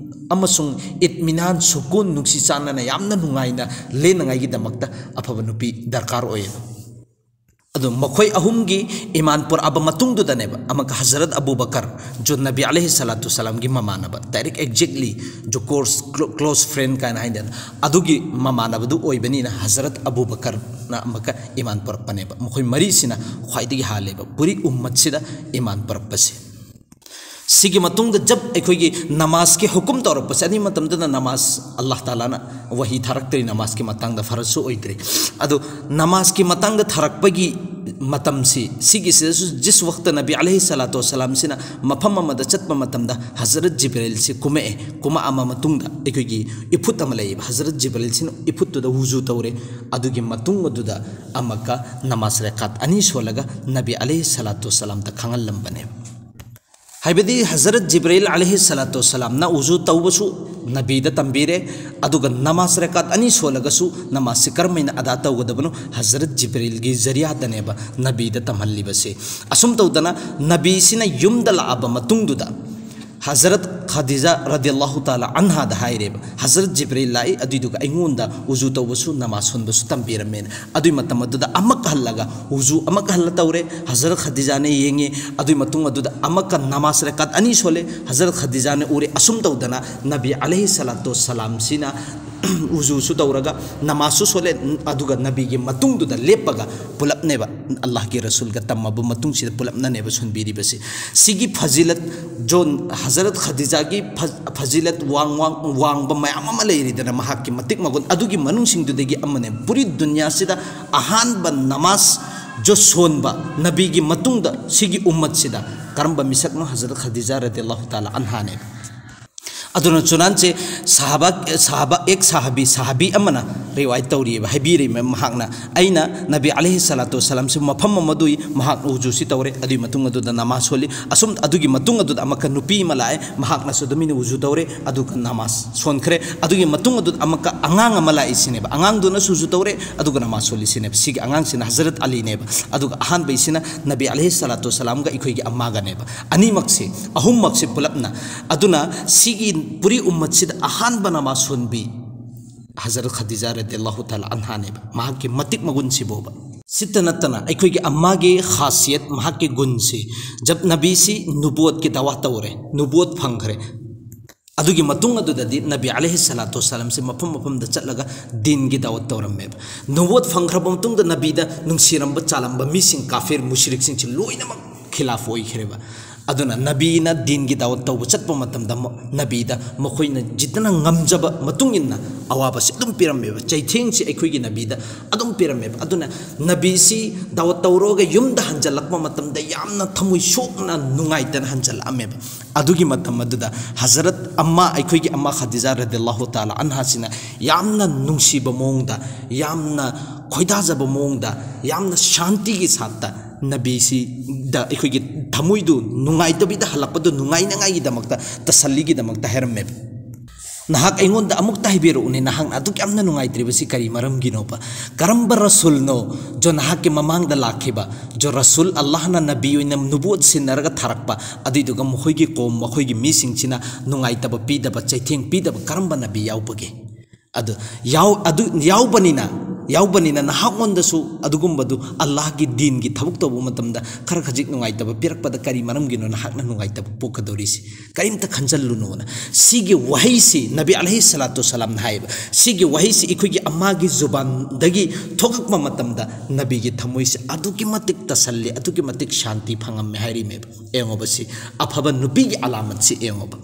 ꯑꯃꯁꯨꯡ ꯏꯠꯃꯤꯅꯥꯟ, ꯁꯨꯀꯨꯟ, ꯅꯨꯡꯁꯤ ꯆꯥꯟꯅꯅ ꯌꯥꯝꯅ ꯅꯨꯡꯉꯥꯏꯅ ꯂꯦꯟꯅꯉꯥꯏꯒꯤꯗꯃꯛꯇ ꯑꯐꯕ ꯅꯨꯄꯤ ꯗꯔꯀꯥꯔ ꯑꯣꯏꯌꯦꯕ꯫ ꯑꯗꯣ ꯃꯈꯣꯏ ꯑꯍꯨꯝꯒꯤ ꯏꯃꯥꯟ ꯄꯨꯔꯛꯑꯕ ꯃꯇꯨꯡꯗꯨꯗꯅꯦꯕ ꯑꯃꯛꯀ ꯍꯖꯔꯠ ꯑꯕꯨ ꯕꯀꯔ, ꯖꯣ ꯅꯕꯤ ꯑꯂꯩꯍꯤ ꯁꯂꯥꯇꯨ ꯁꯂꯥꯝꯒꯤ ꯃꯃꯥꯟꯅꯕ, ꯗꯥꯏꯔꯦꯛ ꯑꯦꯛꯖꯦꯛꯂꯤ ꯖꯣ ꯀꯣꯔꯁ ꯀ꯭ꯂꯣ-, ꯀ꯭ꯂꯣꯁ ꯐ꯭ꯔꯦꯟ ꯀꯥꯏꯅ ꯍꯥꯏꯗꯅ, ꯑꯗꯨꯒꯤ ꯃꯃꯥꯟꯅꯕꯗꯨ ꯑꯣꯏꯕꯅꯤꯅ ꯍꯖꯔꯠ ꯑꯕꯨ ꯕꯀꯔꯅ ꯑꯃꯛꯀ ꯏꯃꯥꯟ ꯄꯨꯔꯛꯄꯅꯦꯕ꯫ ꯃꯈꯣꯏ ꯃꯔꯤꯁꯤꯅ ꯈ꯭ꯋꯥꯏꯗꯒꯤ ꯍꯥꯜꯂꯦꯕ ꯄꯨꯔꯤ ꯎꯝꯃꯠꯁꯤꯗ ꯏꯃꯥꯟ ꯄꯨꯔꯛꯄꯁꯦ꯫ ꯁꯤꯒꯤ ꯃꯇꯨꯡꯗ ꯖꯕ ꯑꯩꯈꯣꯏꯒꯤ ꯅꯃꯥꯖꯀꯤ ꯍꯨꯀꯨꯝ ꯇꯧꯔꯛꯄꯁꯦ, ꯑꯗꯨꯒꯤ ꯃꯇꯝꯗꯨꯗ ꯅꯃꯥꯖ ꯑꯜꯂꯥꯍ ꯇꯥꯂꯥꯅ ꯋꯥꯍꯤ ꯊꯥꯔꯛꯇ꯭ꯔꯤ, ꯅꯃꯥꯖꯀꯤ ꯃꯇꯥꯡꯗ ꯐꯔꯖꯁꯨ ꯑꯣꯏꯗ꯭ꯔꯤ꯫ ꯑꯗꯣ ꯅꯃꯥꯖꯀꯤ ꯃꯇꯥꯡꯗ ꯊꯥꯔꯛꯄꯒꯤ ꯃꯇꯝꯁꯤ, ꯁꯤꯒꯤꯁꯤꯗꯁꯨ ꯖꯤꯁ ꯋꯛꯇ ꯅꯕꯤ ꯑꯂꯩꯍꯤ ꯁꯂꯥꯇꯨ ꯋꯁꯁꯂꯥꯝꯁꯤꯅ ꯃꯐꯝ ꯑꯃꯗ ꯆꯠꯄ ꯃꯇꯝꯗ ꯍꯖꯔꯠ ꯖꯤꯕ꯭ꯔꯤꯜꯁꯤ ꯀꯨꯝꯃꯛꯑꯦ꯫ ꯀꯨꯝꯃꯛꯑꯕ ꯃꯇꯨꯡꯗ ꯑꯩꯈꯣꯏꯒꯤ ꯏꯐꯨꯠ ꯑꯃ ꯂꯩꯌꯦꯕ, ꯍꯖꯔꯠ ꯖꯤꯕ꯭ꯔꯤꯜꯁꯤꯅ ꯏꯐꯨꯠꯇꯨꯗ ꯋꯨꯖꯨ ꯇꯧꯔꯦ꯫ ꯑꯗꯨꯒꯤ ꯃꯇꯨꯡ ꯑꯗꯨꯗ ꯑꯃꯛꯀ ꯅꯃꯥꯖ ꯔꯀꯥꯠ ꯑꯅꯤ ꯁꯣꯜꯂꯒ ꯅꯕꯤ ꯑꯂꯩꯍꯤ ꯁꯂꯥꯇꯨ ꯋꯁꯁꯂꯥꯝꯗ ꯈꯪꯍꯜꯂꯝꯕꯅꯦꯕ꯫ ꯍꯥꯏꯕꯗꯤ ꯍꯖꯔꯠ ꯖꯤꯕ꯭ꯔꯤꯜ ꯑꯂꯩꯍꯤ ꯁꯂꯥꯇꯨ ꯋꯁꯁꯂꯥꯝꯅ ꯎꯖꯨ ꯇꯧꯕꯁꯨ ꯅꯕꯤꯗ ꯇꯝꯕꯤꯔꯦ, ꯑꯗꯨꯒ ꯅꯃꯥꯖ ꯔꯀꯥꯠ ꯑꯅꯤ ꯁꯣꯜꯂꯒꯁꯨ ꯅꯃꯥꯖꯁꯤ ꯀꯔꯝꯍꯥꯏꯅ ꯑꯗꯥ ꯇꯧꯒꯗꯕꯅꯣ ꯍꯖꯔꯠ ꯖꯤꯕ꯭ꯔꯤꯜꯒꯤ ꯖꯔꯤꯌꯥꯗꯅꯦꯕ ꯅꯕꯤꯗ ꯇꯝꯍꯜꯂꯤꯕꯁꯦ꯫ ꯑꯁꯨꯝ ꯇꯧꯗꯅ ꯅꯕꯤꯁꯤꯅ ꯌꯨꯝꯗ ꯂꯥꯛꯑꯕ ꯃꯇꯨꯡꯗꯨꯗ ꯍꯖꯔꯠ ꯈꯗꯤꯖꯥ ꯔꯗꯤꯌꯜꯂꯥꯍꯨ ꯇꯥꯂꯥ ꯑꯟꯍꯥꯗ ꯍꯥꯏꯔꯦꯕ, "ꯍꯖꯔꯠ ꯖꯤꯕ꯭ꯔꯤꯜ ꯂꯥꯛꯏ, ꯑꯗꯨꯏꯗꯨꯒ ꯑꯩꯉꯣꯟꯗ ꯎꯖꯨ ꯇꯧꯕꯁꯨ ꯅꯃꯥꯖ ꯁꯣꯟꯕꯁꯨ ꯇꯝꯕꯤꯔꯝꯃꯦꯅ"꯫ ꯑꯗꯨꯏ ꯃꯇꯝ ꯑꯗꯨꯗ ꯑꯃꯛ ꯍꯜꯂꯒ ꯎꯖꯨ ꯑꯃꯛ ꯍꯜꯂ ꯇꯧꯔꯦ꯫ ꯍꯖꯔꯠ ꯈꯗꯤꯖꯥꯅ ꯌꯦꯡꯉꯤ꯫ ꯑꯗꯨꯏ ꯃꯇꯨꯡ ꯑꯗꯨꯗ ꯑꯃꯛꯀ ꯅꯃꯥꯖ ꯔꯀꯥꯠ ꯑꯅꯤ ꯁꯣꯜꯂꯦ꯫ ꯍꯖꯔꯠ ꯈꯗꯤꯖꯥꯅ ꯎꯔꯦ꯫ ꯑꯁꯨꯝ ꯇꯧꯗꯅ ꯅꯕꯤ ꯑꯂꯩꯍꯤ ꯁꯂꯥꯇꯨ ꯁꯂꯥꯝꯁꯤꯅ ꯎꯖꯨꯁꯨ ꯇꯧꯔꯒ ꯅꯃꯥꯖꯁꯨ ꯁꯣꯜꯂꯦ, ꯑꯗꯨꯒ ꯅꯕꯤꯒꯤ ꯃꯇꯨꯡꯗꯨꯗ ꯂꯦꯞꯄꯒ ꯄꯨꯂꯞꯅꯦꯕ ꯑꯜꯂꯥꯍꯒꯤ ꯔꯁꯨꯜꯒ ꯇꯝꯃꯕ ꯃꯇꯨꯡꯁꯤꯗ ꯄꯨꯂꯞꯅꯅꯦꯕ ꯁꯣꯟꯕꯤꯔꯤꯕꯁꯤ꯫ ꯁꯤꯒꯤ ꯐꯖꯤꯂꯠ, ꯖꯣꯟ ꯍꯖꯔꯠ ꯈꯗꯤꯖꯥꯒꯤ ꯐ-, ꯐꯖꯤꯂꯠ ꯋꯥꯡ-, ꯋꯥꯡ-, ꯋꯥꯡꯕ ꯃꯌꯥꯝ ꯑꯃ ꯂꯩꯔꯤꯗꯅ, ꯃꯍꯥꯛꯀꯤ ꯃꯇꯤꯛ ꯃꯒꯨꯟ, ꯑꯗꯨꯒꯤ ꯃꯅꯨꯡꯁꯤꯡꯗꯨꯗꯒꯤ ꯑꯃꯅꯦ꯫ ꯄꯨꯔꯤ ꯗꯨꯅꯤꯌꯥꯁꯤꯗ ꯑꯍꯥꯟꯕ ꯅꯃꯥꯖ ꯖꯣ ꯁꯣꯟꯕ ꯅꯕꯤꯒꯤ ꯃꯇꯨꯡꯗ ꯁꯤꯒꯤ ꯎꯝꯃꯠꯁꯤꯗ ꯀꯔꯝꯕ ꯃꯤꯁꯛꯅꯣ? ꯍꯖꯔꯠ ꯈꯗꯤꯖꯥ ꯔꯗꯤꯌꯜꯂꯥꯍꯨ ꯇꯥꯂꯥ ꯑꯟꯍꯥꯅꯦꯕ꯫ ꯑꯗꯨꯅ ꯆꯨꯅꯥꯟꯁꯦ ꯁꯍꯥꯕꯥ, ꯁꯍꯥꯕꯥ, ꯑꯦꯛ ꯁꯍꯥꯕꯤ, ꯁꯍꯥꯕꯤ ꯑꯃꯅ ꯔꯤꯋꯥꯌꯠ ꯇꯧꯔꯤꯑꯕ, ꯍꯥꯏꯕꯤꯔꯤꯕ ꯃꯍꯥꯛꯅ, "ꯑꯩꯅ ꯅꯕꯤ ꯑꯂꯩꯍꯤ ꯁꯂꯥꯇꯨ ꯋꯁꯂꯥꯝꯁꯤ ꯃꯐꯝ ꯑꯃꯗꯨ ꯃꯍꯥꯛꯅ ꯎꯖꯨꯁꯤ ꯇꯧꯔꯦ, ꯑꯗꯨꯒꯤ ꯃꯇꯨꯡ ꯑꯗꯨꯗ ꯅꯃꯥꯖ ꯁꯣꯜꯂꯤ, ꯑꯁꯨꯝ ꯑꯗꯨꯒꯤ ꯃꯇꯨꯡ ꯑꯗꯨꯗ ꯑꯃꯨꯛꯀ ꯅꯨꯄꯤ ꯑꯃ ꯂꯥꯛꯑꯦ, ꯃꯍꯥꯛꯅꯁꯨ ꯑꯗꯨꯃꯥꯏꯅ ꯎꯖꯨ ꯇꯧꯔꯦ, ꯑꯗꯨꯒ ꯅꯃꯥꯖ ꯁꯣꯟꯈ꯭ꯔꯦ, ꯑꯗꯨꯒꯤ ꯃꯇꯨꯡ ꯑꯗꯨꯗ ꯑꯃꯨꯛꯀ ꯑꯉꯥꯡ ꯑꯃ ꯂꯥꯛꯏ ꯁꯤꯅꯦꯕ, ꯑꯉꯥꯡꯗꯨꯅꯁꯨ ꯎꯖꯨ ꯇꯧꯔꯦ, ꯑꯗꯨꯒ ꯅꯃꯥꯖ ꯁꯣꯜꯂꯤ ꯁꯤꯅꯦꯕ꯫ ꯁꯤꯒꯤ ꯑꯉꯥꯡꯁꯤꯅ ꯍꯖꯔꯠ ꯑꯂꯤꯅꯦꯕ, ꯑꯗꯨꯒ ꯑꯍꯥꯟꯕꯩꯁꯤꯅ ꯅꯕꯤ ꯑꯂꯩꯍꯤ ꯁꯂꯥꯇꯨ ꯋꯁꯂꯥꯝꯒ ꯑꯩꯈꯣꯏꯒꯤ ꯑꯝꯃꯥꯒꯅꯦꯕ, ꯑꯅꯤꯃꯛꯁꯤ, ꯑꯍꯨꯝꯃꯛꯁꯤ ꯄꯨꯂꯞꯅ꯫ ꯑꯗꯨꯅ ꯁꯤꯒꯤ ꯄꯨꯔꯤ ꯎꯝꯃꯠꯁꯤꯗ ꯑꯍꯥꯟꯕ ꯅꯃꯥꯖ ꯁꯣꯟꯕꯤ ꯍꯖꯔꯠ ꯈꯗꯤꯖꯥ ꯔꯗꯤꯌꯜꯂꯥꯍꯨ ꯇꯥꯂꯥ ꯑꯟꯍꯥꯅꯦꯕ, ꯃꯍꯥꯛꯀꯤ ꯃꯇꯤꯛ ꯃꯒꯨꯟꯁꯤꯕꯣꯕ꯫ ꯁꯤꯇ ꯅꯠꯇꯅ ꯑꯩꯈꯣꯏꯒꯤ ꯑꯝꯃꯥꯒꯤ ꯈꯥꯁꯤꯌꯠ, ꯃꯍꯥꯛꯀꯤ ꯒꯨꯟꯁꯤ, ꯖꯕ ꯅꯕꯤꯁꯤ ꯅꯨꯕꯨꯋꯠꯀꯤ ꯗꯥꯋꯥ ꯇꯧꯔꯦ, ꯅꯨꯕꯨꯋꯠ ꯐꯪꯈ꯭ꯔꯦ꯫ ꯑꯗꯨꯒꯤ ꯃꯇꯨꯡ ꯑꯗꯨꯗꯗꯤ ꯅꯕꯤ ꯑꯂꯩꯍꯤ ꯁꯂꯥꯇꯨ ꯋꯁꯂꯥꯝꯁꯤ ꯃꯐꯝ ꯃꯐꯝꯗ ꯆꯠꯂꯒ ꯗꯤꯟꯒꯤ ꯗꯥꯋꯠ ꯇꯧꯔꯝꯃꯦꯕ꯫ ꯅꯨꯕꯨꯋꯠ ꯐꯪꯈ꯭ꯔꯕ ꯃꯇꯨꯡꯗ ꯅꯕꯤꯗ ꯅꯨꯡꯁꯤꯔꯝꯕ ꯆꯥꯜꯂꯝꯕ ꯃꯤꯁꯤꯡ, ꯀꯥꯐꯤꯔ ꯃꯨꯁ꯭ꯔꯤꯛꯁꯤꯡꯁꯤ ꯂꯣꯏꯅꯃꯛ ꯈꯤꯂꯥꯐ ꯑꯣꯏꯈ꯭ꯔꯦꯕ꯫ ꯑꯗꯨꯅ ꯅꯕꯤꯅ ꯗꯤꯟꯒꯤ ꯗꯥꯋꯠ ꯇꯧꯕ ꯆꯠꯄ ꯃꯇꯝꯗ ꯃ-, ꯅꯕꯤꯗ ꯃꯈꯣꯏꯅ ꯖꯤꯠꯇꯅ ꯉꯝꯖꯕ ꯃꯇꯨꯡ ꯏꯟꯅ ꯑꯋꯥꯕꯁꯤ ꯑꯗꯨꯝ ꯄꯤꯔꯝꯃꯦꯕ, ꯆꯩꯊꯦꯡꯁꯤ ꯑꯩꯈꯣꯏꯒꯤ ꯅꯕꯤꯗ ꯑꯗꯨꯝ ꯄꯤꯔꯝꯃꯦꯕ꯫ ꯑꯗꯨꯅ ꯅꯕꯤꯁꯤ ꯗꯥꯋꯠ ꯇꯧꯔꯒ ꯌꯨꯝꯗ ꯍꯟꯖꯜꯂꯛꯄ ꯃꯇꯝꯗ ꯌꯥꯝꯅ ꯊꯃꯣꯏ ꯁꯣꯛꯅ, ꯅꯨꯡꯉꯥꯏꯇꯅ ꯍꯟꯖꯜꯂꯛꯑꯝꯃꯦꯕ꯫ ꯑꯗꯨꯒꯤ ꯃꯇꯝ ꯑꯗꯨꯗ ꯍꯖꯔꯠ ꯑꯝꯃꯥ, ꯑꯩꯈꯣꯏꯒꯤ ꯑꯝꯃꯥ ꯈꯗꯤꯖꯥ ꯔꯗꯤꯌꯜꯂꯥꯍꯨ ꯇꯥꯂꯥ ꯑꯟꯍꯥꯁꯤꯅ ꯌꯥꯝꯅ ꯅꯨꯡꯁꯤꯕ ꯃꯑꯣꯡꯗ, ꯌꯥꯝꯅ ꯈꯣꯏꯗꯥꯖꯕ ꯃꯑꯣꯡꯗ, ꯌꯥꯝꯅ ꯁꯥꯟꯇꯤꯒꯤ ꯁꯥꯠꯇ ꯅꯕꯤꯁꯤꯗ ꯑꯩꯈꯣꯏꯒꯤ ꯊꯃꯣꯏꯗꯨ ꯅꯨꯡꯉꯥꯏꯇꯕꯤꯗ ꯍꯜꯂꯛꯄꯗꯨ ꯅꯨꯡꯉꯥꯏꯅꯉꯥꯏꯒꯤꯗꯃꯛꯇ, ꯇꯁꯜꯂꯤꯒꯤꯗꯃꯛꯇ ꯍꯥꯏꯔꯝꯃꯦꯕ꯫ "ꯅꯍꯥꯛ ꯑꯩꯉꯣꯟꯗ ꯑꯃꯨꯛꯇ ꯍꯥꯏꯕꯤꯔꯛꯎꯅꯦ, ꯅꯍꯥꯛꯅ ꯑꯗꯨꯛ ꯌꯥꯝꯅ ꯅꯨꯡꯉꯥꯏꯇ꯭ꯔꯤꯕꯁꯤ ꯀꯔꯤ ꯃꯔꯝꯒꯤꯅꯣꯕ? ꯀꯔꯝꯕ ꯔꯁꯨꯜꯅꯣ ꯖꯣ ꯅꯍꯥꯛꯀꯤ ꯃꯃꯥꯡꯗ ꯂꯥꯛꯈꯤꯕ, ꯖꯣ ꯔꯁꯨꯜ ꯑꯜꯂꯥꯍꯅ ꯅꯕꯤ ꯑꯣꯏꯅ ꯅꯨꯕꯨꯋꯠ ꯁꯤꯟꯅꯔꯒ ꯊꯥꯔꯛꯄ, ꯑꯗꯨꯏꯗꯨꯒ ꯃꯈꯣꯏꯒꯤ ꯀꯣꯝ, ꯃꯈꯣꯏꯒꯤ ꯃꯤꯁꯤꯡꯁꯤꯅ ꯅꯨꯡꯉꯥꯏꯇꯕ ꯄꯤꯗꯕ, ꯆꯩꯊꯦꯡ ꯄꯤꯗꯕ ꯀꯔꯝꯕ ꯅꯕꯤ ꯌꯥꯎꯕꯒꯦ?" ꯑꯗꯨ ꯌꯥꯎ-, ꯑꯗꯨ ꯌꯥꯎꯕꯅꯤꯅ ꯌꯥꯎꯕꯅꯤꯅ ꯅꯍꯥꯛꯉꯣꯟꯗꯁꯨ ꯑꯗꯨꯒꯨꯝꯕꯗꯨ ꯑꯜꯂꯥꯍꯒꯤ ꯗꯤꯟꯒꯤ ꯊꯕꯛ ꯇꯧꯕ ꯃꯇꯝꯗ ꯈꯔ ꯈꯖꯤꯛ ꯅꯨꯡꯉꯥꯏꯇꯕ ꯄꯤꯔꯛꯄꯗ ꯀꯔꯤ ꯃꯔꯝꯒꯤꯅꯣ ꯅꯍꯥꯛꯅ ꯅꯨꯡꯉꯥꯏꯇꯕ ꯄꯣꯛꯀꯗꯧꯔꯤꯁꯤ? ꯀꯔꯤꯝꯇ ꯈꯟꯖꯜꯂꯨꯅꯣꯅ꯫ ꯁꯤꯒꯤ ꯋꯥꯍꯩꯁꯤ ꯅꯕꯤ ꯑꯂꯩꯍꯤ ꯁꯂꯥꯇꯨ ꯁꯂꯥꯝꯅ ꯍꯥꯏꯌꯦꯕ꯫ ꯁꯤꯒꯤ ꯋꯥꯍꯩꯁꯤ ꯑꯩꯈꯣꯏꯒꯤ ꯑꯃꯥꯒꯤ ꯖꯨꯕꯥꯟꯗꯒꯤ ꯊꯣꯛꯂꯛꯄ ꯃꯇꯝꯗ ꯅꯕꯤꯒꯤ ꯊꯃꯣꯏꯁꯤ ꯑꯗꯨꯛꯀꯤ ꯃꯇꯤꯛ ꯇꯁꯜꯂꯤ, ꯑꯗꯨꯛꯀꯤ ꯃꯇꯤꯛ ꯁꯥꯟꯇꯤ ꯐꯪꯉꯝꯃꯦ ꯍꯥꯏꯔꯤꯃꯦꯕ꯫ ꯌꯦꯡꯉꯣꯕ ꯁꯤ ꯑꯐꯕ ꯅꯨꯄꯤꯒꯤ ꯑꯂꯥꯃꯠꯁꯤ ꯌꯦꯡꯉꯣꯕ꯫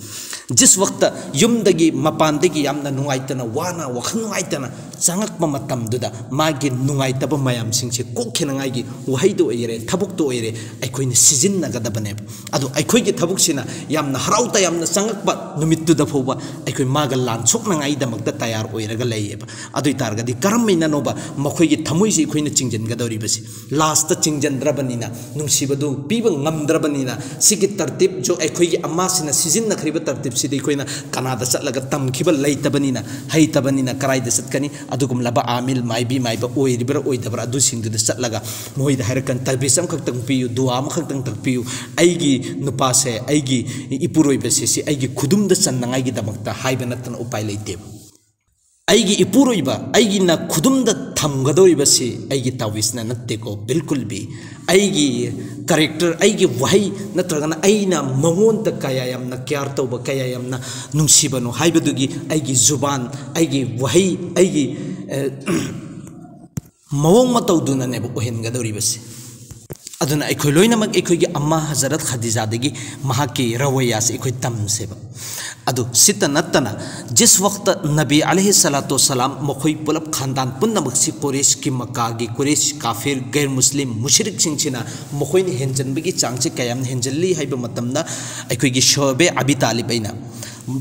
ꯖꯤꯁ ꯋꯛꯇ ꯌꯨꯝꯗꯒꯤ ꯃꯄꯥꯟꯗꯒꯤ ꯌꯥꯝꯅ ꯅꯨꯡꯉꯥꯏꯇꯅ, ꯋꯥꯅ, ꯋꯥꯈꯜ ꯅꯨꯡꯉꯥꯏꯇꯅ ꯆꯪꯉꯛꯄ ꯃꯇꯝꯗꯨꯗ ꯃꯥꯒꯤ ꯅꯨꯡꯉꯥꯏꯇꯕ ꯃꯌꯥꯝꯁꯤꯡꯁꯦ ꯀꯣꯛꯈꯤꯅꯉꯥꯏꯒꯤ ꯋꯥꯍꯩꯗ ꯑꯣꯏꯔꯦ, ꯊꯕꯛꯇ ꯑꯣꯏꯔꯦ, ꯑꯩꯈꯣꯏꯅ ꯁꯤꯖꯤꯟꯅꯒꯗꯕꯅꯦꯕ꯫ ꯑꯗꯣ ꯑꯩꯈꯣꯏꯒꯤ ꯊꯕꯛꯁꯤꯅ ꯌꯥꯝꯅ ꯍꯔꯥꯎ ꯇꯌꯥꯝꯅ ꯆꯪꯉꯛꯄ ꯅꯨꯃꯤꯠꯇꯨꯗ ꯐꯥꯎꯕ ꯑꯩꯈꯣꯏ ꯃꯥꯒ ꯂꯥꯟ ꯁꯣꯛꯅꯉꯥꯏꯗꯃꯛꯇ ꯇꯌꯥꯔ ꯑꯣꯏꯔꯒ ꯂꯩꯌꯦꯕ꯫ ꯑꯗꯨ ꯑꯣꯏ ꯇꯥꯔꯒꯗꯤ ꯀꯔꯝꯍꯥꯏꯅꯅꯣꯕ ꯃꯈꯣꯏꯒꯤ ꯊꯃꯣꯏꯁꯤ ꯑꯩꯈꯣꯏꯅ ꯆꯤꯡꯁꯤꯟꯒꯗꯧꯔꯤꯕꯁꯤ? ꯂꯥꯁꯇ ꯆꯤꯡꯁꯤꯟꯗ꯭ꯔꯕꯅꯤꯅ, ꯅꯨꯡꯁꯤꯕꯗꯨ ꯄꯤꯕ ꯉꯝꯗ꯭ꯔꯕꯅꯤꯅ, ꯁꯤꯒꯤ ꯇꯔꯇꯤꯞꯁꯨ ꯑꯩꯈꯣꯏꯒꯤ ꯑꯃꯥꯁꯤꯅ ꯁꯤꯖꯤꯟꯅꯈ꯭ꯔꯤꯕ ꯇꯔꯇꯤꯞꯁꯤꯗꯤ ꯑꯩꯈꯣꯏꯅ ꯀꯅꯥꯗ ꯆꯠꯂꯒ ꯇꯝꯈꯤꯕ ꯂꯩꯇꯕꯅꯤꯅ, ꯍꯩꯇꯕꯅꯤꯅ ꯀꯔꯥꯏꯗ ꯆꯠꯀꯅꯤ? ꯑꯗꯨꯒꯨꯝꯂꯕ ꯑꯥꯃꯤꯜ, ꯃꯥꯏꯕꯤ ꯃꯥꯏꯕ ꯑꯣꯏꯔꯤꯕ꯭ꯔꯥ ꯑꯣꯏꯗꯕ꯭ꯔꯥ, ꯑꯗꯨꯁꯤꯡꯗꯨꯗ ꯆꯠꯂꯒ ꯃꯣꯏꯗ ꯍꯥꯏꯔꯀꯥꯟ ꯇꯕꯤꯁ ꯑꯃꯈꯛꯇꯪ ꯄꯤꯌꯨ, ꯗꯨꯋꯥ ꯑꯃꯈꯛꯇꯪ ꯇꯥꯛꯄꯤꯌꯨ, ꯑꯩꯒꯤ ꯅꯨꯄꯥꯁꯦ, ꯑꯩꯒꯤ ꯏꯄꯨꯔꯣꯏꯕꯁꯦ ꯁꯤ ꯑꯩꯒꯤ ꯈꯨꯗꯨꯝꯗ ꯆꯟꯅꯉꯥꯏꯒꯤꯗꯃꯛꯇ ꯍꯥꯏꯕ ꯅꯠꯇꯅ ꯎꯄꯥꯏ ꯂꯩꯇꯦꯕ꯫ ꯑꯩꯒꯤ ꯏꯄꯨꯔꯣꯏꯕ, ꯑꯩꯒꯤꯅ ꯈꯨꯗꯨꯝꯗ ꯊꯝꯒꯗꯧꯔꯤꯕꯁꯤ ꯑꯩꯒꯤ ꯇꯥꯋꯤꯁꯅ ꯅꯠꯇꯦꯀꯣ, ꯕꯤꯜꯀꯨꯜ ꯕꯤ꯫ ꯑꯩꯒꯤ ꯀꯦꯔꯦꯛꯇꯔ, ꯑꯩꯒꯤ ꯋꯥꯍꯩ, ꯅꯠꯇ꯭ꯔꯒꯅ ꯑꯩꯅ ꯃꯉꯣꯟꯗ ꯀꯌꯥ ꯌꯥꯝꯅ ꯀꯤꯌꯥꯔ ꯇꯧꯕ, ꯀꯌꯥ ꯌꯥꯝꯅ ꯅꯨꯡꯁꯤꯕꯅꯣ ꯍꯥꯏꯕꯗꯨꯒꯤ ꯑꯩꯒꯤ ꯖꯨꯕꯥꯟ, ꯑꯩꯒꯤ ꯋꯥꯍꯩ, ꯑꯩꯒꯤ, ꯑ, ꯃꯑꯣꯡ ꯃꯇꯧꯗꯨꯅꯅꯦꯕ ꯑꯣꯏꯍꯟꯒꯗꯧꯔꯤꯕꯁꯦ꯫ ꯑꯗꯨꯅ ꯑꯩꯈꯣꯏ ꯂꯣꯏꯅꯃꯛ ꯑꯩꯈꯣꯏꯒꯤ ꯑꯝꯃꯥ ꯍꯖꯔꯠ ꯈꯗꯤꯖꯥꯗꯒꯤ ꯃꯍꯥꯛꯀꯤ ꯔꯋꯩꯌꯥꯁꯦ ꯑꯩꯈꯣꯏ ꯇꯝꯁꯦꯕ꯫ ꯑꯗꯨ ꯁꯤꯇ ꯅꯠꯇꯅ ꯖꯤꯁ ꯋꯛꯇ ꯅꯕꯤ ꯑꯂꯩꯍꯤ ꯁꯂꯥꯇꯨ ꯋꯁꯁꯂꯥꯝ ꯃꯈꯣꯏ ꯄꯨꯂꯞ ꯈꯥꯟꯗꯥꯟ ꯄꯨꯝꯅꯃꯛꯁꯤ ꯀꯨꯔꯦꯁꯀꯤ, ꯃꯛꯀꯥꯒꯤ ꯀꯨꯔꯦꯁ, ꯀꯥꯐꯤꯔ, ꯒꯩꯔ ꯃꯨꯁꯂꯤꯝ, ꯃꯨꯁꯔꯤꯛꯁꯤꯡꯁꯤꯅ ꯃꯈꯣꯏꯅ ꯍꯦꯟꯖꯟꯕꯒꯤ ꯆꯥꯡꯁꯤ ꯀꯌꯥꯝ ꯍꯦꯟꯖꯜꯂꯤ ꯍꯥꯏꯕ ꯃꯇꯝꯗ ꯑꯩꯈꯣꯏꯒꯤ ꯁꯣꯕꯦ ꯑꯕꯤ ꯇꯥꯂꯤꯕ ꯑꯩꯅ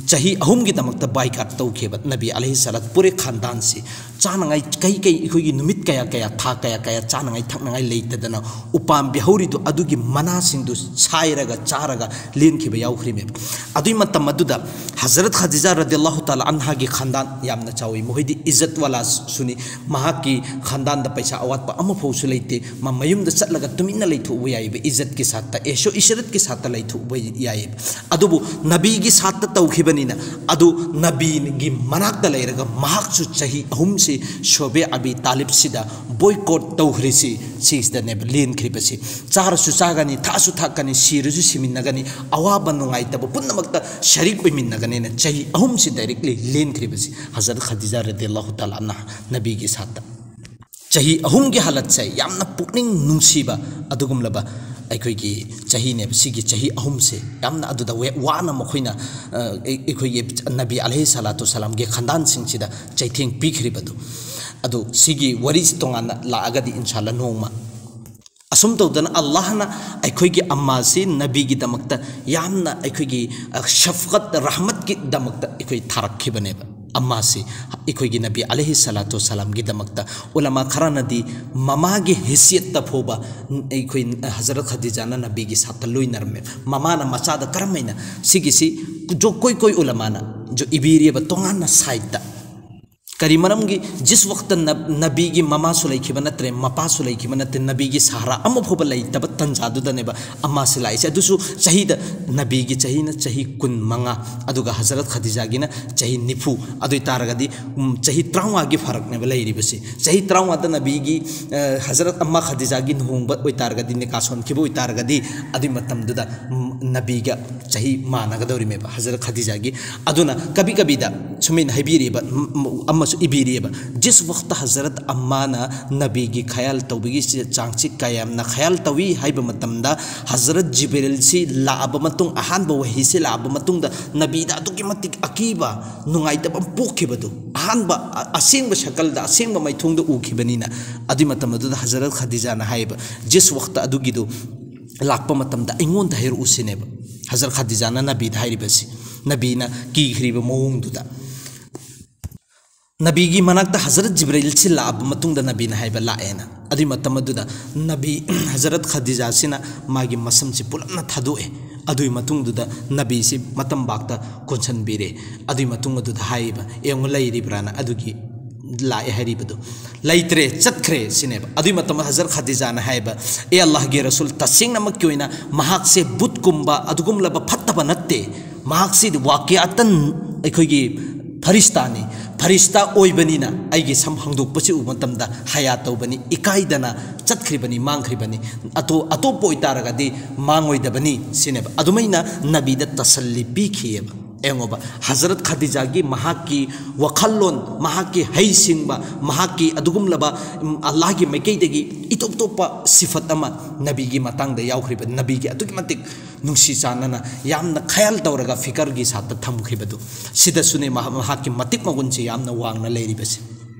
ꯆꯍꯤ ꯑꯍꯨꯝꯒꯤꯗꯃꯛꯇ ꯕꯥꯏꯀꯥꯠ ꯇꯧꯈꯤꯕ ꯅꯕꯤ ꯑꯂꯩꯍꯤ ꯁꯂꯥꯠ ꯄꯨꯔꯦ ꯈꯥꯟꯗꯥꯟꯁꯤ꯫ ꯆꯥꯅꯉꯥꯏ ꯀꯩ ꯀꯩ ꯑꯩꯈꯣꯏꯒꯤ ꯅꯨꯃꯤꯠ ꯀꯌꯥ ꯀꯌꯥ, ꯊꯥ ꯀꯌꯥ ꯀꯌꯥ ꯆꯥꯅꯉꯥꯏ ꯊꯛꯅꯉꯥꯏ ꯂꯩꯇꯗꯅ ꯎꯄꯥꯝꯕꯤ ꯍꯧꯔꯤꯗꯨ ꯑꯗꯨꯒꯤ ꯃꯅꯥꯁꯤꯡꯗꯨ ꯁꯥꯏꯔꯒ ꯆꯥꯔꯒ ꯂꯦꯟꯈꯤꯕ ꯌꯥꯎꯈ꯭ꯔꯤꯃꯦꯕ꯫ ꯑꯗꯨꯒꯤ ꯃꯇꯝ ꯑꯗꯨꯗ ꯍꯖꯔꯠ ꯈꯗꯤꯖꯥ ꯔꯗꯤꯌꯜꯂꯥꯍꯨ ꯇꯥꯂꯥ ꯑꯟꯍꯥꯒꯤ ꯈꯥꯟꯗꯥꯟ ꯌꯥꯝꯅ ꯆꯥꯎꯏ꯫ ꯃꯈꯣꯏꯗꯤ ꯏꯖꯠ ꯋꯥꯂꯥꯁꯨꯅꯤ꯫ ꯃꯍꯥꯛꯀꯤ ꯈꯥꯟꯗꯥꯟꯗ ꯄꯩꯁꯥ ꯑꯋꯥꯠꯄ ꯑꯃꯐꯥꯎꯁꯨ ꯂꯩꯇꯦ꯫ ꯃꯥ ꯃꯌꯨꯝꯗ ꯆꯠꯂꯒ ꯇꯨꯃꯤꯟꯅ ꯂꯩꯊꯣꯛꯎꯕ ꯌꯥꯏꯑꯕ ꯏꯖꯠꯀꯤ ꯁꯥꯠꯇ, ꯑꯦꯁꯣ ꯏꯁꯔꯠꯀꯤ ꯁꯥꯠꯇ ꯂꯩꯊꯣꯛꯎꯕ ꯌꯥꯏꯑꯕ꯫ ꯑꯗꯨꯕꯨ ꯅꯕꯤꯒꯤ ꯁꯥꯠꯇ ꯇꯧꯈꯤꯕꯅꯤꯅ ꯑꯗꯨ ꯅꯕꯤꯒꯤ ꯃꯅꯥꯛꯇ ꯂꯩꯔꯒ ꯃꯍꯥꯛꯁꯨ ꯆꯍꯤ ꯑꯍꯨꯝꯁꯤ ꯁꯣꯕꯦ ꯑꯕꯤ ꯇꯥꯂꯤꯕꯁꯤꯗ ꯕꯣꯏꯀꯣꯠ ꯇꯧꯈ꯭ꯔꯤꯁꯤ, ꯁꯤꯁꯤꯗꯅꯦꯕ ꯂꯦꯟꯈ꯭ꯔꯤꯕꯁꯤ꯫ ꯆꯥꯔꯁꯨ ꯆꯥꯒꯅꯤ, ꯊꯛꯑꯁꯨ ꯊꯛꯀꯅꯤ, ꯁꯤꯔꯁꯨ ꯁꯤꯃꯤꯟꯅꯒꯅꯤ, ꯑꯋꯥꯕ ꯅꯨꯡꯉꯥꯏꯇꯕ ꯄꯨꯝꯅꯃꯛꯇ ꯁꯔꯤꯛ ꯑꯣꯏꯃꯤꯟꯅꯒꯅꯤꯅ ꯆꯍꯤ ꯑꯍꯨꯝꯁꯤ ꯗꯥꯏꯔꯦꯛꯂꯤ ꯂꯦꯟꯈ꯭ꯔꯤꯕꯁꯤ ꯍꯖꯔꯠ ꯈꯗꯤꯖꯥ ꯔꯗꯤꯌꯜꯂꯥꯍꯨ ꯇꯥꯂꯥ ꯑꯟꯍꯥ ꯅꯕꯤꯒꯤ ꯁꯥꯠꯇ꯫ ꯆꯍꯤ ꯑꯍꯨꯝꯒꯤ ꯍꯥꯂꯠꯁꯦ ꯌꯥꯝꯅ ꯄꯨꯛꯅꯤꯡ ꯅꯨꯡꯁꯤꯕ ꯑꯗꯨꯒꯨꯝꯂꯕ ꯑꯩꯈꯣꯏꯒꯤ ꯆꯍꯤꯅꯦꯕ꯫ ꯁꯤꯒꯤ ꯆꯍꯤ ꯑꯍꯨꯝꯁꯦ ꯌꯥꯝꯅ ꯑꯗꯨꯗ ꯋꯦ-, ꯋꯥꯅ ꯃꯈꯣꯏꯅ, ꯑ, ꯑꯩ-, ꯑꯩꯈꯣꯏꯒꯤ ꯅꯕꯤ ꯑꯂꯩꯍꯤ ꯁꯂꯥꯇꯨ ꯁꯂꯥꯝꯒꯤ ꯈꯟꯗꯥꯟꯁꯤꯡꯁꯤꯗ ꯆꯩꯊꯦꯡ ꯄꯤꯈ꯭ꯔꯤꯕꯗꯨ꯫ ꯑꯗꯨ ꯁꯤꯒꯤ ꯋꯥꯔꯤꯁꯤ ꯇꯣꯉꯥꯟꯅ ꯂꯥꯛꯑꯒꯗꯤ ꯏꯟꯁꯥꯜꯂꯥ ꯅꯣꯡꯃ꯫ ꯑꯁꯨꯝ ꯇꯧꯗꯅ ꯑꯜꯂꯥꯍꯅ ꯑꯩꯈꯣꯏꯒꯤ ꯑꯝꯃꯥꯁꯤ ꯅꯕꯤꯒꯤꯗꯃꯛꯇ ꯌꯥꯝꯅ ꯑꯩꯈꯣꯏꯒꯤ, ꯑ, ꯁꯐꯀꯠ ꯔꯍꯃꯠꯀꯤꯗꯃꯛꯇ ꯑꯩꯈꯣꯏ ꯊꯥꯔꯛꯈꯤꯕꯅꯦꯕ꯫ ꯑꯝꯃꯥꯁꯤ ꯑꯩꯈꯣꯏꯒꯤ ꯅꯕꯤ ꯑꯂꯩꯍꯤ ꯁꯂꯥꯇꯨ ꯁꯂꯥꯝꯒꯤꯗꯃꯛꯇ ꯎꯂꯃꯥ ꯈꯔꯅꯗꯤ ꯃꯃꯥꯒꯤ ꯍꯩꯁꯤꯌꯠꯇ ꯐꯥꯎꯕ ꯑꯩꯈꯣꯏ ꯍꯖꯔꯠ ꯈꯗꯤꯖꯥꯅ ꯅꯕꯤꯒꯤ ꯁꯥꯠꯇ ꯂꯣꯏꯅꯔꯝꯃꯦ꯫ ꯃꯃꯥꯅ ꯃꯆꯥꯗ ꯀꯔꯝ ꯍꯥꯏꯅ ꯁꯤꯒꯤꯁꯤ ꯖꯣ ꯀꯣꯏ ꯀꯣꯏ ꯎꯂꯃꯥꯅ ꯖꯣ ꯏꯕꯤꯔꯤꯕ ꯇꯣꯉꯥꯟꯅ ꯁꯥꯏꯠꯇ꯫ ꯀꯔꯤ ꯃꯔꯝꯒꯤ? ꯖꯤꯁ ꯋꯛꯇ ꯅ-, ꯅꯕꯤꯒꯤ ꯃꯃꯥꯁꯨ ꯂꯩꯈꯤꯕ ꯅꯠꯇ꯭ꯔꯦ, ꯃꯄꯥꯁꯨ ꯂꯩꯈꯤꯕ ꯅꯠꯇꯦ, ꯅꯕꯤꯒꯤ ꯁꯍꯥꯔꯥ ꯑꯃ ꯐꯥꯎꯕ ꯂꯩꯇꯕ ꯇꯟꯖꯥꯗꯨꯗꯅꯦꯕ ꯑꯝꯃꯥꯁꯤ ꯂꯥꯛꯏꯁꯦ꯫ ꯑꯗꯨꯁꯨ ꯆꯍꯤꯗ, ꯅꯕꯤꯒꯤ ꯆꯍꯤꯅ ꯆꯍꯤ ꯀꯨꯟ ꯃꯉꯥ, ꯑꯗꯨꯒ ꯍꯖꯔꯠ ꯈꯗꯤꯖꯥꯒꯤꯅ ꯆꯍꯤ ꯅꯤꯐꯨ꯫ ꯑꯗꯨ ꯑꯣꯏ ꯇꯥꯔꯒꯗꯤ, ꯎꯝ, ꯆꯍꯤ ꯇꯔꯥꯃꯉꯥꯒꯤ ꯐꯔꯛꯅꯦꯕ ꯂꯩꯔꯤꯕꯁꯤ꯫ ꯆꯍꯤ ꯇꯔꯥꯃꯉꯥꯗ ꯅꯕꯤꯒꯤ, ꯑ, ꯍꯖꯔꯠ ꯑꯝꯃꯥ ꯈꯗꯤꯖꯥꯒꯤ ꯂꯨꯍꯣꯡꯕ ꯑꯣꯏꯇꯥꯔꯒꯗꯤ, ꯅꯤꯀꯥ ꯁꯣꯟꯈꯤꯕ ꯑꯣꯏꯇꯥꯔꯒꯗꯤ, ꯑꯗꯨꯒꯤ ꯃꯇꯝꯗꯨꯗ, ꯎꯝ, ꯅꯕꯤꯒ ꯆꯍꯤ ꯃꯥꯟꯅꯒꯗꯧꯔꯤꯃꯦꯕ ꯍꯖꯔꯠ ꯈꯗꯤꯖꯥꯒꯤ꯫ ꯑꯗꯨꯅ ꯀꯕꯤ ꯀꯕꯤꯗ ꯁꯨꯃꯥꯏꯅ ꯍꯥꯏꯕꯤꯔꯤꯕ, ꯎꯝ, ꯎꯝ, ꯑꯃꯁꯨ ꯏꯕꯤꯔꯤꯑꯕ, ꯖꯤꯁ ꯋꯛꯇ ꯍꯖꯔꯠ ꯑꯝꯃꯥꯅ ꯅꯕꯤꯒꯤ ꯈꯌꯥꯜ ꯇꯧꯕꯒꯤ ꯆꯥꯡꯁꯤ ꯀꯌꯥꯝꯅ ꯈꯌꯥꯜ ꯇꯧꯏ ꯍꯥꯏꯕ ꯃꯇꯝꯗ, ꯍꯖꯔꯠ ꯖꯤꯕ꯭ꯔꯤꯜꯁꯤ ꯂꯥꯛꯑꯕ ꯃꯇꯨꯡ, ꯑꯍꯥꯟꯕ ꯋꯥꯍꯤꯁꯤ ꯂꯥꯛꯑꯕ ꯃꯇꯨꯡꯗ, ꯅꯕꯤꯗ ꯑꯗꯨꯛꯀꯤ ꯃꯇꯤꯛ ꯑꯀꯤꯕ, ꯅꯨꯡꯉꯥꯏꯇꯕ ꯑꯃ ꯄꯣꯛꯈꯤꯕꯗꯨ, ꯑꯍꯥꯟꯕ ꯑ-, ꯑꯁꯦꯡꯕ ꯁꯀꯜꯗ, ꯑꯁꯦꯡꯕ ꯃꯥꯏꯊꯣꯡꯗ ꯎꯈꯤꯕꯅꯤꯅ꯫ ꯑꯗꯨꯏ ꯃꯇꯝ ꯑꯗꯨꯗ ꯍꯖꯔꯠ ꯈꯗꯤꯖꯥꯅ ꯍꯥꯏꯌꯦꯕ, ꯖꯤꯁ ꯋꯛꯇ ꯑꯗꯨꯒꯤꯗꯨ ꯂꯥꯛꯄ ꯃꯇꯝꯗ ꯑꯩꯉꯣꯟꯗ ꯍꯥꯏꯔꯛꯎ ꯁꯤꯅꯦꯕ꯫ ꯍꯖꯔꯠ ꯈꯗꯤꯖꯥꯅ ꯅꯕꯤꯗ ꯍꯥꯏꯔꯤꯕꯁꯤ, ꯅꯕꯤꯅ ꯀꯤꯈ꯭ꯔꯤꯕ ꯃꯑꯣꯡꯗꯨꯗ꯫ ꯅꯕꯤꯒꯤ ꯃꯅꯥꯛꯇ ꯍꯖꯔꯠ ꯖꯤꯕ꯭ꯔꯤꯜꯁꯤ ꯂꯥꯛꯑꯕ ꯃꯇꯨꯡꯗ ꯅꯕꯤꯅ ꯍꯥꯏꯕ, "ꯂꯥꯛꯑꯦꯅ"꯫ ꯑꯗꯨꯏ ꯃꯇꯝ ꯑꯗꯨꯗ ꯅꯕꯤ ꯍꯖꯔꯠ ꯈꯗꯤꯖꯥꯁꯤꯅ ꯃꯥꯒꯤ ꯃꯁꯝꯁꯤ ꯄꯨꯂꯞꯅ ꯊꯥꯗꯣꯛꯑꯦ꯫ ꯑꯗꯨꯒꯤ ꯃꯇꯨꯡꯗꯨꯗ ꯅꯕꯤꯁꯤ ꯃꯇꯝꯕꯥꯛꯇ ꯀꯣꯟꯁꯤꯟꯕꯤꯔꯦ꯫ ꯑꯗꯨꯒꯤ ꯃꯇꯨꯡ ꯑꯗꯨꯗ ꯍꯥꯏꯔꯤꯕ, "ꯌꯦꯡꯉꯨ, ꯂꯩꯔꯤꯕ꯭ꯔꯥꯅ?" ꯑꯗꯨꯒꯤ ꯂꯥꯛꯑꯦ ꯍꯥꯏꯔꯤꯕꯗꯨ꯫ "ꯂꯩꯇ꯭ꯔꯦ, ꯆꯠꯈ꯭ꯔꯦ" ꯁꯤꯅꯦꯕ꯫ ꯑꯗꯨꯒꯤ ꯃꯇꯝꯗ ꯍꯖꯔꯠ ꯈꯗꯤꯖꯥꯅ ꯍꯥꯏꯕ, "ꯑꯦ ꯑꯜꯂꯥꯍꯒꯤ ꯔꯁꯨꯜ, ꯇꯁꯦꯡꯅꯃꯛꯀꯤ ꯑꯣꯏꯅ ꯃꯍꯥꯛꯁꯦ ꯕꯨꯠꯀꯨꯝꯕ ꯑꯗꯨꯒꯨꯝꯂꯕ ꯐꯠꯇꯕ ꯅꯠꯇꯦ꯫ ꯃꯍꯥꯛꯁꯤ ꯋꯥꯀꯤꯌꯥꯇꯟ ꯑꯩꯈꯣꯏꯒꯤ ꯐꯔꯤꯁꯇꯥꯅꯤ꯫ ꯐꯔꯤꯁꯇꯥ ꯑꯣꯏꯕꯅꯤꯅ ꯑꯩꯒꯤ ꯁꯝ ꯍꯪꯗꯣꯛꯄꯁꯤ ꯎꯕ ꯃꯇꯝꯗ ꯍꯌꯥ ꯇꯧꯕꯅꯤ, ꯏꯀꯥꯏꯗꯅ ꯆꯠꯈ꯭ꯔꯤꯕꯅꯤ, ꯃꯥꯡꯈ꯭ꯔꯤꯕꯅꯤ꯫ ꯑꯇꯣ-, ꯑꯇꯣꯞꯄ ꯑꯣꯏꯇꯥꯔꯒꯗꯤ ꯃꯥꯡꯉꯣꯏꯗꯕꯅꯤ ꯁꯤꯅꯦꯕ꯫ ꯑꯗꯨꯃꯥꯏꯅ ꯅꯕꯤꯗ ꯇꯁꯜꯂꯤ ꯄꯤꯈꯤꯑꯕ꯫ ꯌꯦꯡꯉꯣꯕ, ꯍꯖꯔꯠ ꯈꯗꯤꯖꯥꯒꯤ ꯃꯍꯥꯛꯀꯤ ꯋꯥꯈꯜꯂꯣꯟ, ꯃꯍꯥꯛꯀꯤ ꯍꯩꯁꯤꯡꯕ, ꯃꯍꯥꯛꯀꯤ ꯑꯗꯨꯒꯨꯝꯂꯕ, ꯎꯝ, ꯑꯜꯂꯥꯍꯒꯤ ꯃꯥꯏꯀꯩꯗꯒꯤ ꯏꯇꯣꯞ ꯇꯣꯞꯄ ꯁꯤꯐꯠ ꯑꯃ ꯅꯕꯤꯒꯤ ꯃꯇꯥꯡꯗ ꯌꯥꯎꯈ꯭ꯔꯤꯕ, ꯅꯕꯤꯒꯤ ꯑꯗꯨꯛꯀꯤ ꯃꯇꯤꯛ ꯅꯨꯡꯁꯤ ꯆꯥꯟꯅꯅ ꯌꯥꯝꯅ ꯈꯌꯥꯜ ꯇꯧꯔꯒ ꯐꯤꯀꯔꯒꯤ ꯁꯥꯠꯇ ꯊꯝꯈꯤꯕꯗꯨ, ꯁꯤꯗꯁꯨꯅꯦ ꯃꯍꯥꯛ, ꯃꯍꯥꯛꯀꯤ ꯃꯇꯤꯛ ꯃꯒꯨꯟꯁꯤ ꯌꯥꯝꯅ ꯋꯥꯡꯅ ꯂꯩꯔꯤꯕꯁꯦ꯫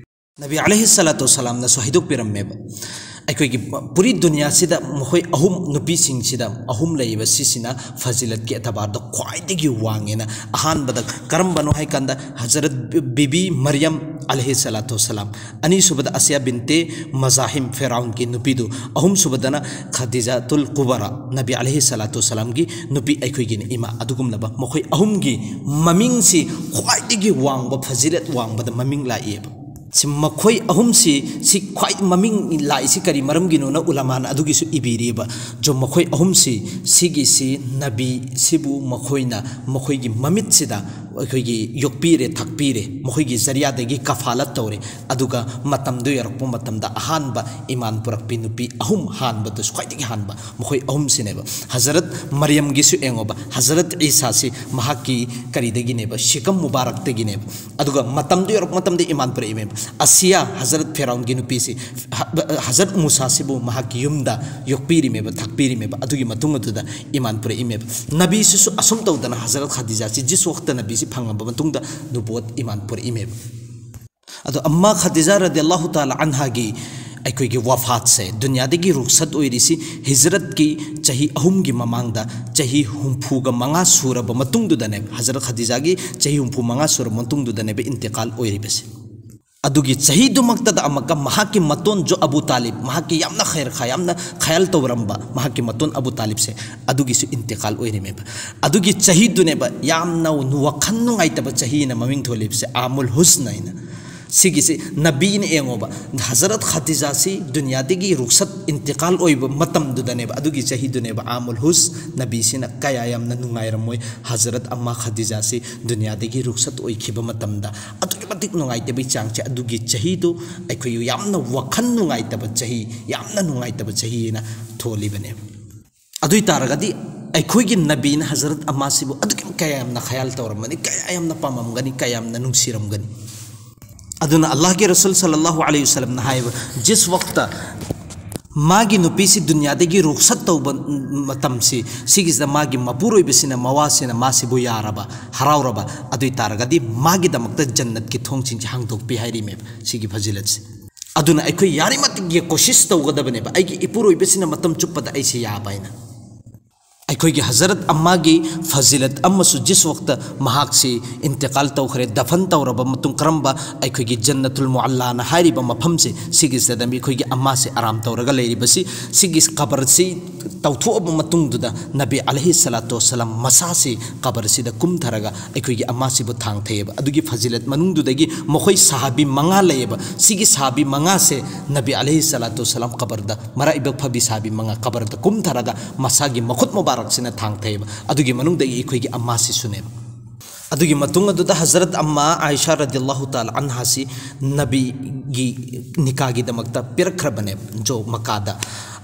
ꯅꯕꯤ ꯑꯂꯩꯍꯤ ꯁꯂꯥꯇꯨ ꯋꯁꯁꯂꯥꯝꯅꯁꯨ ꯍꯥꯏꯗꯣꯛꯄꯤꯔꯝꯃꯦꯕ, ꯑꯩꯈꯣꯏꯒꯤ ꯄꯨꯔꯤ ꯗꯨꯅꯤꯌꯥꯁꯤꯗ ꯃꯈꯣꯏ ꯑꯍꯨꯝ, ꯅꯨꯄꯤꯁꯤꯡꯁꯤꯗ ꯑꯍꯨꯝ ꯂꯩꯔꯤꯕ ꯁꯤꯁꯤꯅ ꯐꯖꯤꯂꯠꯀꯤ ꯑꯦꯇꯕꯥꯔꯗ ꯈ꯭ꯋꯥꯏꯗꯒꯤ ꯋꯥꯡꯉꯦꯅ꯫ ꯑꯍꯥꯟꯕꯗ ꯀꯔꯝꯕꯅꯣ ꯍꯥꯏ ꯀꯥꯟꯗ ꯍꯖꯔꯠ ꯕꯤꯕꯤ ꯃꯔꯤꯌꯝ ꯑꯂꯩꯍꯤ ꯁꯂꯥꯇꯨ ꯋꯁꯁꯂꯥꯝ, ꯑꯅꯤꯁꯨꯕꯗ ꯑꯁꯤꯌꯥ ꯕꯤꯟꯇꯦ ꯃꯖꯥꯍꯤꯝ, ꯐꯦꯔꯥꯎꯟꯒꯤ ꯅꯨꯄꯤꯗꯨ, ꯑꯍꯨꯝꯁꯨꯕꯗꯅ ꯈꯗꯤꯖꯥꯇꯨꯜ ꯀꯨꯕꯔꯥ, ꯅꯕꯤ ꯑꯂꯩꯍꯤ ꯁꯂꯥꯇꯨ ꯋꯁꯁꯂꯥꯝꯒꯤ ꯅꯨꯄꯤ, ꯑꯩꯈꯣꯏꯒꯤꯅ ꯏꯃꯥ꯫ ꯑꯗꯨꯒꯨꯝꯂꯕ ꯃꯈꯣꯏ ꯑꯍꯨꯝꯒꯤ ꯃꯃꯤꯡꯁꯤ ꯈ꯭ꯋꯥꯏꯗꯒꯤ ꯋꯥꯡꯕ, ꯐꯖꯤꯂꯠ ꯋꯥꯡꯕꯗ ꯃꯃꯤꯡ ꯂꯥꯛꯏꯑꯕ꯫ ꯁꯤ ꯃꯈꯣꯏ ꯑꯍꯨꯝꯁꯤ, ꯁꯤ ꯈ꯭ꯋꯥꯏ ꯃꯃꯤꯡ ꯂꯥꯛꯏꯁꯤ ꯀꯔꯤ ꯃꯔꯝꯒꯤꯅꯣꯅ ꯎꯂꯃꯥꯅ ꯑꯗꯨꯒꯤꯁꯨ ꯏꯕꯤꯔꯤꯕ꯫ ꯖꯣ ꯃꯈꯣꯏ ꯑꯍꯨꯝꯁꯤ, ꯁꯤꯒꯤꯁꯤ ꯅꯕꯤꯁꯤꯕꯨ ꯃꯈꯣꯏꯅ ꯃꯈꯣꯏꯒꯤ ꯃꯃꯤꯠꯁꯤꯗ ꯑꯩꯈꯣꯏꯒꯤ ꯌꯣꯛꯄꯤꯔꯦ, ꯊꯥꯛꯄꯤꯔꯦ, ꯃꯈꯣꯏꯒꯤ ꯖꯔꯤꯌꯥꯗꯒꯤ ꯀꯐꯥꯂꯠ ꯇꯧꯔꯦ꯫ ꯑꯗꯨꯒ ꯃꯇꯝꯗꯨ ꯌꯧꯔꯛꯄ ꯃꯇꯝꯗ ꯑꯍꯥꯟꯕ ꯏꯃꯥꯟ ꯄꯨꯔꯛꯄꯤ ꯅꯨꯄꯤ ꯑꯍꯨꯝ ꯍꯥꯟꯕꯗꯨꯁꯨ, ꯈ꯭ꯋꯥꯏꯗꯒꯤ ꯍꯥꯟꯕ ꯃꯈꯣꯏ ꯑꯍꯨꯝꯁꯤꯅꯦꯕ꯫ ꯍꯖꯔꯠ ꯃꯔꯤꯌꯝꯒꯤꯁꯨ ꯌꯦꯡꯉꯣꯕ, ꯍꯖꯔꯠ ꯏꯁꯥꯁꯤ ꯃꯍꯥꯛꯀꯤ ꯀꯔꯤꯗꯒꯤꯅꯦꯕ? ꯁꯤꯀꯝ ꯃꯨꯕꯥꯔꯛꯇꯒꯤꯅꯦꯕ꯫ ꯑꯗꯨꯒ ꯃꯇꯝꯗꯨ ꯌꯧꯔꯛꯄ ꯃꯇꯝꯗ ꯏꯃꯥꯟ ꯄꯨꯔꯛꯏꯃꯦꯕ꯫ ꯑꯁꯤꯌꯥ, ꯍꯖꯔꯠ ꯐꯦꯔꯥꯎꯟꯒꯤ ꯅꯨꯄꯤꯁꯤ, ꯍ-, ꯍꯖꯔꯠ ꯃꯨꯁꯥꯁꯤꯕꯨ ꯃꯍꯥꯛꯀꯤ ꯌꯨꯝꯗ ꯌꯣꯛꯄꯤꯔꯤꯃꯦꯕ, ꯊꯥꯛꯄꯤꯔꯤꯃꯦꯕ꯫ ꯑꯗꯨꯒꯤ ꯃꯇꯨꯡ ꯑꯗꯨꯗ ꯏꯃꯥꯟ ꯄꯨꯔꯛꯏꯃꯦꯕ꯫ ꯅꯕꯤꯁꯤꯁꯨ ꯑꯁꯨꯝ ꯇꯧꯗꯅ ꯍꯖꯔꯠ ꯈꯗꯤꯖꯥꯁꯤ ꯖꯤꯁꯨ ꯋꯛꯇ ꯅꯕꯤꯁꯤ ꯐꯪꯉꯕ ꯃꯇꯨꯡꯗ ꯅꯨꯕꯨꯋꯠ ꯏꯃꯥꯟ ꯄꯨꯔꯛꯏꯃꯦꯕ꯫ ꯑꯗꯣ ꯑꯝꯃꯥ ꯈꯗꯤꯖꯥ ꯔꯗꯤꯌꯜꯂꯥꯍꯨ ꯇꯥꯂꯥ ꯑꯟꯍꯥꯒꯤ ꯑꯩꯈꯣꯏꯒꯤ ꯋꯐꯥꯠꯁꯦ, ꯗꯨꯅꯤꯌꯥꯗꯒꯤ ꯔꯨꯈꯁꯠ ꯑꯣꯏꯔꯤꯁꯤ ꯍꯤꯖꯔꯠꯀꯤ ꯆꯍꯤ ꯑꯍꯨꯝꯒꯤ ꯃꯃꯥꯡꯗ, ꯆꯍꯤ ꯍꯨꯝꯐꯨꯒ ꯃꯉꯥ ꯁꯨꯔꯕ ꯃꯇꯨꯡꯗꯨꯗꯅꯦꯕ, ꯍꯖꯔꯠ ꯈꯗꯤꯖꯥꯒꯤ ꯆꯍꯤ ꯍꯨꯝꯐꯨ ꯃꯉꯥ ꯁꯨꯔꯕ ꯃꯇꯨꯡꯗꯨꯗꯅꯦꯕ ꯏꯟꯇꯤꯀꯥꯜ ꯑꯣꯏꯔꯤꯕꯁꯦ꯫ ꯑꯗꯨꯒꯤ ꯆꯍꯤꯗꯨꯃꯛꯇꯗ ꯑꯃꯨꯛꯀ ꯃꯍꯥꯛꯀꯤ ꯃꯇꯣꯟ ꯖꯣ ꯑꯕꯨ ꯇꯥꯂꯤꯕ, ꯃꯍꯥꯛꯀꯤ ꯌꯥꯝꯅ ꯈꯩꯔ ꯈꯥ, ꯌꯥꯝꯅ ꯈꯌꯥꯜ ꯇꯧꯔꯝꯕ ꯃꯍꯥꯛꯀꯤ ꯃꯇꯣꯟ ꯑꯕꯨ ꯇꯥꯂꯤꯕꯁꯦ, ꯑꯗꯨꯒꯤꯁꯨ ꯏꯟꯇꯤꯀꯥꯜ ꯑꯣꯏꯔꯤꯃꯦꯕ꯫ ꯑꯗꯨꯒꯤ ꯆꯍꯤꯗꯨꯅꯦꯕ ꯌꯥꯝꯅ ꯋꯥꯈꯜ ꯅꯨꯡꯉꯥꯏꯇꯕ ꯆꯍꯤꯅ ꯃꯃꯤꯡ ꯊꯣꯜꯂꯤꯕꯁꯦ, ꯑꯥꯃꯨꯜ ꯍꯨꯁꯟ ꯍꯥꯏꯅ꯫ ꯁꯤꯒꯤꯁꯤ ꯅꯕꯤꯅ ꯌꯦꯡꯉꯣꯕ, ꯍꯖꯔꯠ ꯈꯗꯤꯖꯥꯁꯤ ꯗꯨꯅꯤꯌꯥꯗꯒꯤ ꯔꯨꯛꯁꯠ ꯏꯟꯇꯤꯀꯥꯜ ꯑꯣꯏꯕ ꯃꯇꯝꯗꯨꯗꯅꯦꯕ, ꯑꯗꯨꯒꯤ ꯆꯍꯤꯗꯨꯅꯦꯕ ꯑꯥꯃꯨꯜ ꯍꯨꯖ, ꯅꯕꯤꯁꯤꯅ ꯀꯌꯥ ꯌꯥꯝꯅ ꯅꯨꯡꯉꯥꯏꯔꯝꯃꯣꯏ꯫ ꯍꯖꯔꯠ ꯑꯝꯃꯥ ꯈꯗꯤꯖꯥꯁꯤ ꯗꯨꯅꯤꯌꯥꯗꯒꯤ ꯔꯨꯛꯁꯠ ꯑꯣꯏꯈꯤꯕ ꯃꯇꯝꯗ ꯑꯗꯨꯛꯀꯤ ꯃꯇꯤꯛ ꯅꯨꯡꯉꯥꯏꯇꯕꯒꯤ ꯆꯥꯡꯁꯦ, ꯑꯗꯨꯒꯤ ꯆꯍꯤꯗꯨ ꯑꯩꯈꯣꯏ ꯌꯥꯝꯅ ꯋꯥꯈꯜ ꯅꯨꯡꯉꯥꯏꯇꯕ ꯆꯍꯤ, ꯌꯥꯝꯅ ꯅꯨꯡꯉꯥꯏꯇꯕ ꯆꯍꯤ ꯍꯥꯏꯅ ꯊꯣꯜꯂꯤꯕꯅꯦꯕ꯫ ꯑꯗꯨ ꯑꯣꯏ ꯇꯥꯔꯒꯗꯤ ꯑꯩꯈꯣꯏꯒꯤ ꯅꯕꯤꯅ ꯍꯖꯔꯠ ꯑꯝꯃꯥꯁꯤꯕꯨ ꯑꯗꯨꯛꯀꯤ ꯀꯌꯥ ꯌꯥꯝꯅ ꯈꯌꯥꯜ ꯇꯧꯔꯝꯒꯅꯤ, ꯀꯌꯥ ꯌꯥꯝꯅ ꯄꯥꯝꯃꯝꯒꯅꯤ, ꯀꯌꯥ ꯌꯥꯝꯅ ꯅꯨꯡꯁꯤꯔꯝꯒꯅꯤ꯫ ꯑꯗꯨꯅ ꯑꯜꯂꯥꯍꯒꯤ ꯔꯁꯨꯜ ꯁꯜꯂꯜꯂꯥꯍꯨ ꯑꯂꯩꯍꯤ ꯋꯁꯜꯂꯝꯅ ꯍꯥꯏꯕ, ꯖꯤꯁ ꯋꯛꯇ ꯃꯥꯒꯤ ꯅꯨꯄꯤꯁꯤ ꯗꯨꯅꯤꯌꯥꯗꯒꯤ ꯔꯨꯛꯁꯠ ꯇꯧꯕ ꯃꯇꯝꯁꯤ, ꯁꯤꯒꯤꯁꯤꯗ ꯃꯥꯒꯤ ꯃꯄꯨꯔꯣꯏꯕꯁꯤꯅ, ꯃꯋꯥꯁꯤꯅ ꯃꯥꯁꯤꯕꯨ ꯌꯥꯔꯕ, ꯍꯔꯥꯎꯔꯕ, ꯑꯗꯨ ꯑꯣꯏ ꯇꯥꯔꯒꯗꯤ ꯃꯥꯒꯤꯗꯃꯛꯇ ꯖꯟꯅꯠꯀꯤ ꯊꯣꯡꯁꯤꯡꯁꯦ ꯍꯥꯡꯗꯣꯛꯄꯤ ꯍꯥꯏꯔꯤꯃꯦꯕ ꯁꯤꯒꯤ ꯐꯖꯤꯂꯠꯁꯦ꯫ ꯑꯗꯨꯅ ꯑꯩꯈꯣꯏ ꯌꯥꯔꯤꯃꯇꯤꯛ ꯀꯣꯁꯤꯁ ꯇꯧꯒꯗꯕꯅꯦꯕ, ꯑꯩꯒꯤ ꯏꯄꯨꯔꯣꯏꯕꯁꯤꯅ ꯃꯇꯝ ꯆꯨꯞꯄꯗ ꯑꯩꯁꯦ ꯌꯥꯕ ꯍꯥꯏꯅ꯫ ꯑꯩꯈꯣꯏꯒꯤ ꯍꯖꯔꯠ ꯑꯝꯃꯥꯒꯤ ꯐꯖꯤꯂꯠ ꯑꯃꯁꯨ ꯖꯤꯁ ꯋꯛꯇ ꯃꯍꯥꯛꯁꯤ ꯏꯟꯇꯤꯀꯥꯜ ꯇꯧꯈ꯭ꯔꯦ, ꯗꯐꯟ ꯇꯧꯔꯕ ꯃꯇꯨꯡ ꯀꯔꯝꯕ ꯑꯩꯈꯣꯏꯒꯤ ꯖꯟꯅꯇꯨꯜ ꯃꯨꯑꯜꯂꯥꯅ ꯍꯥꯏꯔꯤꯕ ꯃꯐꯝꯁꯦ, ꯁꯤꯒꯤꯁꯤꯗ ꯑꯩꯈꯣꯏꯒꯤ ꯑꯝꯃꯥꯁꯦ ꯑꯔꯥꯝ ꯇꯧꯔꯒ ꯂꯩꯔꯤꯕꯁꯤ, ꯁꯤꯒꯤ ꯀꯕꯔꯁꯤ ꯇꯧꯊꯣꯛꯑꯕ ꯃꯇꯨꯡꯗꯨꯗ ꯅꯕꯤ ꯑꯂꯩꯍꯤ ꯁꯂꯥꯇꯨ ꯋꯁꯂꯥꯝ ꯃꯁꯥꯁꯤ ꯀꯕꯔꯁꯤꯗ ꯀꯨꯝꯊꯔꯒ ꯑꯩꯈꯣꯏꯒꯤ ꯑꯝꯃꯥꯁꯤꯕꯨ ꯊꯥꯡꯊꯩꯑꯕ꯫ ꯑꯗꯨꯒꯤ ꯐꯖꯤꯂꯠ ꯃꯅꯨꯡꯗꯨꯗꯒꯤ ꯃꯈꯣꯏ ꯁꯍꯥꯕꯤ ꯃꯉꯥ ꯂꯩꯌꯦꯕ꯫ ꯁꯤꯒꯤ ꯁꯍꯥꯕꯤ ꯃꯉꯥꯁꯦ ꯅꯕꯤ ꯑꯂꯩꯍꯤ ꯁꯂꯥꯇꯨ ꯋꯁꯂꯥꯝ ꯀꯕꯔꯗ, ꯃꯔꯥꯏꯕꯛ ꯐꯕꯤ ꯁꯍꯥꯕꯤ ꯃꯉꯥ ꯀꯕꯔꯗ ꯀꯨꯝꯊꯔꯒ ꯃꯁꯥꯒꯤ ꯃꯈꯨꯠ ꯃꯨꯕꯥꯔꯛꯁꯤꯅ ꯊꯥꯡꯊꯩꯑꯕ꯫ ꯑꯗꯨꯒꯤ ꯃꯅꯨꯡꯗꯒꯤ ꯑꯩꯈꯣꯏꯒꯤ ꯑꯝꯃꯥꯁꯤꯁꯨꯅꯦꯕ꯫ ꯑꯗꯨꯒꯤ ꯃꯇꯨꯡ ꯑꯗꯨꯗ ꯍꯖꯔꯠ ꯑꯝꯃꯥ ꯑꯥꯏꯁꯥ ꯔꯗꯤꯌꯜꯂꯥꯍꯨ ꯇꯥꯂꯥ ꯑꯟꯍꯥꯁꯤ ꯅꯕꯤꯒꯤ ꯅꯤꯀꯥꯒꯤꯗꯃꯛꯇ ꯄꯤꯔꯛꯈ꯭ꯔꯕꯅꯦꯕ, ꯖꯣ ꯃꯀꯥꯗ꯫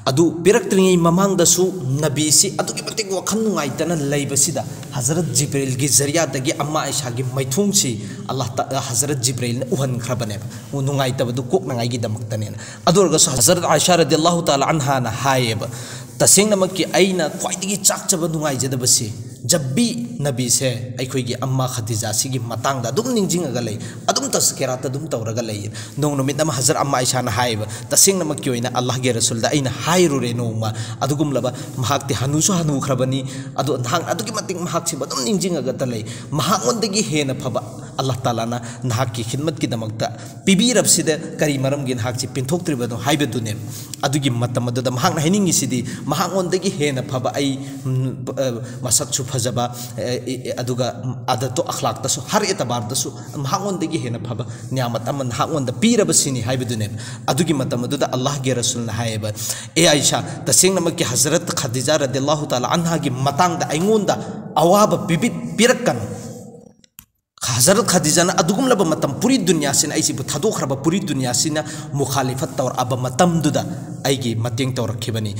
ꯑꯗꯨ ꯄꯤꯔꯛꯇ꯭ꯔꯤꯉꯩ ꯃꯃꯥꯡꯗꯁꯨ ꯅꯕꯤꯁꯤ ꯑꯗꯨꯛꯀꯤ ꯃꯇꯤꯛ ꯋꯥꯈꯜ ꯅꯨꯡꯉꯥꯏꯇꯅ ꯂꯩꯕꯁꯤꯗ ꯍꯖꯔꯠ ꯖꯤꯕ꯭ꯔꯤꯜꯒꯤ ꯖꯔꯤꯌꯥꯗꯒꯤ ꯑꯝꯃꯥ ꯑꯥꯏꯁꯥꯒꯤ ꯃꯥꯏꯊꯣꯡꯁꯤ ꯑꯜꯂꯥꯍ ꯇꯥ-, ꯍꯖꯔꯠ ꯖꯤꯕ꯭ꯔꯤꯜꯅ ꯎꯍꯟꯈ꯭ꯔꯕꯅꯦꯕ, ꯅꯨꯡꯉꯥꯏꯇꯕꯗꯨ ꯀꯣꯛꯅꯉꯥꯏꯒꯤꯗꯃꯛꯇꯅꯦꯅ꯫ ꯑꯗꯨ ꯑꯣꯏꯔꯒꯁꯨ ꯍꯖꯔꯠ ꯑꯥꯏꯁꯥ ꯔꯗꯤꯌꯜꯂꯥꯍꯨ ꯇꯥꯂꯥ ꯑꯟꯍꯥꯅ ꯍꯥꯏꯌꯦꯕ, ꯇꯁꯦꯡꯅꯃꯛꯀꯤ ꯑꯩꯅ ꯈ꯭ꯋꯥꯏꯗꯒꯤ ꯆꯥꯛꯆꯕ, ꯅꯨꯡꯉꯥꯏꯖꯗꯕꯁꯤ ꯖꯕꯤ ꯅꯕꯤꯁꯦ ꯑꯩꯈꯣꯏꯒꯤ ꯑꯝꯃꯥ ꯈꯗꯤꯖꯥꯁꯤꯒꯤ ꯃꯇꯥꯡꯗ ꯑꯗꯨꯝ ꯅꯤꯡꯁꯤꯡꯉꯒ ꯂꯩ, ꯑꯗꯨꯝ ꯇꯁꯀꯤꯔꯥꯠ ꯑꯗꯨꯝ ꯇꯧꯔꯒ ꯂꯩ꯫ ꯅꯣꯡ ꯅꯨꯃꯤꯠ ꯑꯃ ꯍꯖꯔꯠ ꯑꯝꯃꯥ ꯑꯥꯏꯁꯥꯅ ꯍꯥꯏꯌꯦꯕ, ꯇꯁꯦꯡꯅꯃꯛꯀꯤ ꯑꯣꯏꯅ ꯑꯜꯂꯥꯍꯒꯤ ꯔꯁꯨꯜꯗ ꯑꯩꯅ ꯍꯥꯏꯔꯨꯔꯦ ꯅꯣꯡꯃ, ꯑꯗꯨꯒꯨꯝꯂꯕ ꯃꯍꯥꯛꯇꯤ ꯍꯅꯨꯁꯨ ꯍꯅꯨꯈ꯭ꯔꯕꯅꯤ, ꯑꯗꯣ ꯅꯍꯥꯛꯅ ꯑꯗꯨꯛꯀꯤ ꯃꯇꯤꯛ ꯃꯍꯥꯛꯁꯤꯕꯨ ꯑꯗꯨꯝ ꯅꯤꯡꯁꯤꯡꯉꯒꯇ ꯂꯩ, ꯃꯍꯥꯛꯉꯣꯟꯗꯒꯤ ꯍꯦꯟꯅ ꯐꯕ ꯑꯜꯂꯥꯍ ꯇꯥꯂꯥꯅ ꯅꯍꯥꯛꯀꯤ ꯈꯤꯗꯃꯠꯀꯤꯗꯃꯛꯇ ꯄꯤꯕꯤꯔꯕꯁꯤꯗ ꯀꯔꯤ ꯃꯔꯝꯒꯤ ꯅꯍꯥꯛꯁꯤ ꯄꯦꯟꯊꯣꯛꯇ꯭ꯔꯤꯕꯅꯣ ꯍꯥꯏꯕꯗꯨꯅꯦꯕ꯫ ꯑꯗꯨꯒꯤ ꯃꯇꯝ ꯑꯗꯨꯗ ꯃꯍꯥꯛꯅ ꯍꯥꯏꯅꯤꯡꯉꯤꯁꯤꯗꯤ, ꯃꯍꯥꯛꯉꯣꯟꯗꯒꯤ ꯍꯦꯟꯅ ꯐꯕ ꯑꯩ, ꯎꯝ, ꯑ, ꯃꯁꯛꯁꯨ ꯐꯖꯕ, ꯑ, ꯑ, ꯑꯗꯨꯒ ꯑꯗꯠꯇꯣ ꯑꯈ꯭ꯂꯥꯛꯇꯁꯨ, ꯍꯔ ꯑꯦꯇꯕꯥꯔꯗꯁꯨ ꯃꯍꯥꯛꯉꯣꯟꯗꯒꯤ ꯍꯦꯟꯅ ꯐꯕ ꯅꯤꯌꯥꯃꯠ ꯑꯃ ꯅꯍꯥꯛꯉꯣꯟꯗ ꯄꯤꯔꯕꯁꯤꯅꯤ ꯍꯥꯏꯕꯗꯨꯅꯦꯕ꯫ ꯑꯗꯨꯒꯤ ꯃꯇꯝ ꯑꯗꯨꯗ ꯑꯜꯂꯥꯍꯒꯤ ꯔꯁꯨꯜꯅ ꯍꯥꯏꯌꯦꯕ, "ꯑꯦ ꯑꯥꯏꯁꯥ, ꯇꯁꯦꯡꯅꯃꯛꯀꯤ ꯍꯖꯔꯠ ꯈꯗꯤꯖꯥ ꯔꯗꯤꯌꯜꯂꯥꯍꯨ ꯇꯥꯂꯥ ꯑꯟꯍꯥꯒꯤ ꯃꯇꯥꯡꯗ ꯑꯩꯉꯣꯟꯗ ꯑꯋꯥꯕ ꯄꯤꯕꯤ-, ꯄꯤꯔꯛꯀꯅꯨ꯫ ꯍꯖꯔꯠ ꯈꯗꯤꯖꯥꯅ ꯑꯗꯨꯒꯨꯝꯂꯕ ꯃꯇꯝ, ꯄꯨꯔꯤ ꯗꯨꯅꯤꯌꯥꯁꯤꯅ, ꯑꯩꯁꯤꯕꯨ ꯊꯥꯗꯣꯛꯈ꯭ꯔꯕ ꯄꯨꯔꯤ ꯗꯨꯅꯤꯌꯥꯁꯤꯅ ꯃꯨꯈꯥꯂꯤꯐꯠ ꯇꯧꯔꯛꯑꯕ ꯃꯇꯝꯗꯨꯗ ꯑꯩꯒꯤ ꯃꯇꯦꯡ ꯇꯧꯔꯛꯈꯤꯕꯅꯤ꯫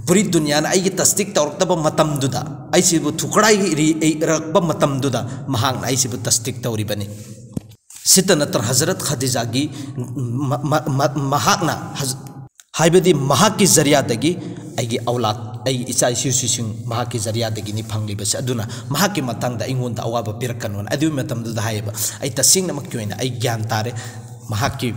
ꯄꯨꯔꯤ ꯗꯨꯅꯤꯌꯥꯅ ꯑꯩꯒꯤ ꯇꯁꯗꯤꯛ ꯇꯧꯔꯛꯇꯕ ꯃꯇꯝꯗꯨꯗ, ꯑꯩꯁꯤꯕꯨ ꯊꯨꯀ꯭ꯔꯥꯏꯔꯛꯄ ꯃꯇꯝꯗꯨꯗ ꯃꯍꯥꯛꯅ ꯑꯩꯁꯤꯕꯨ ꯇꯁꯗꯤꯛ ꯇꯧꯔꯤꯕꯅꯤ"꯫ ꯁꯤꯇ ꯅꯠꯇꯅ ꯍꯖꯔꯠ ꯈꯗꯤꯖꯥꯒꯤ ꯃ-, ꯃ-, ꯃ-, ꯃꯍꯥꯛꯅ ꯍꯖ-, ꯍꯥꯏꯕꯗꯤ ꯃꯍꯥꯛꯀꯤ ꯖꯔꯤꯌꯥꯗꯒꯤ ꯑꯩꯒꯤ ꯑꯧꯂꯥꯗ, ꯑꯩꯒꯤ ꯏꯆꯥ ꯏꯁꯨꯁꯤꯡ ꯃꯍꯥꯛꯀꯤ ꯖꯔꯤꯌꯥꯗꯒꯤꯅꯤ ꯐꯪꯂꯤꯕꯁꯦ꯫ ꯑꯗꯨꯅ ꯃꯍꯥꯛꯀꯤ ꯃꯇꯥꯡꯗ ꯑꯩꯉꯣꯟꯗ ꯑꯋꯥꯕ ꯄꯤꯔꯛꯀꯅꯣꯅ꯫ ꯑꯗꯨꯒꯤ ꯃꯇꯝꯗꯨꯗ ꯍꯥꯏꯌꯦꯕ, ꯑꯩ ꯇꯁꯦꯡꯅꯃꯛꯀꯤ ꯑꯣꯏꯅ ꯑꯩ ꯒ꯭ꯌꯥꯟ ꯇꯥꯔꯦ꯫ ꯃꯍꯥꯛꯀꯤ,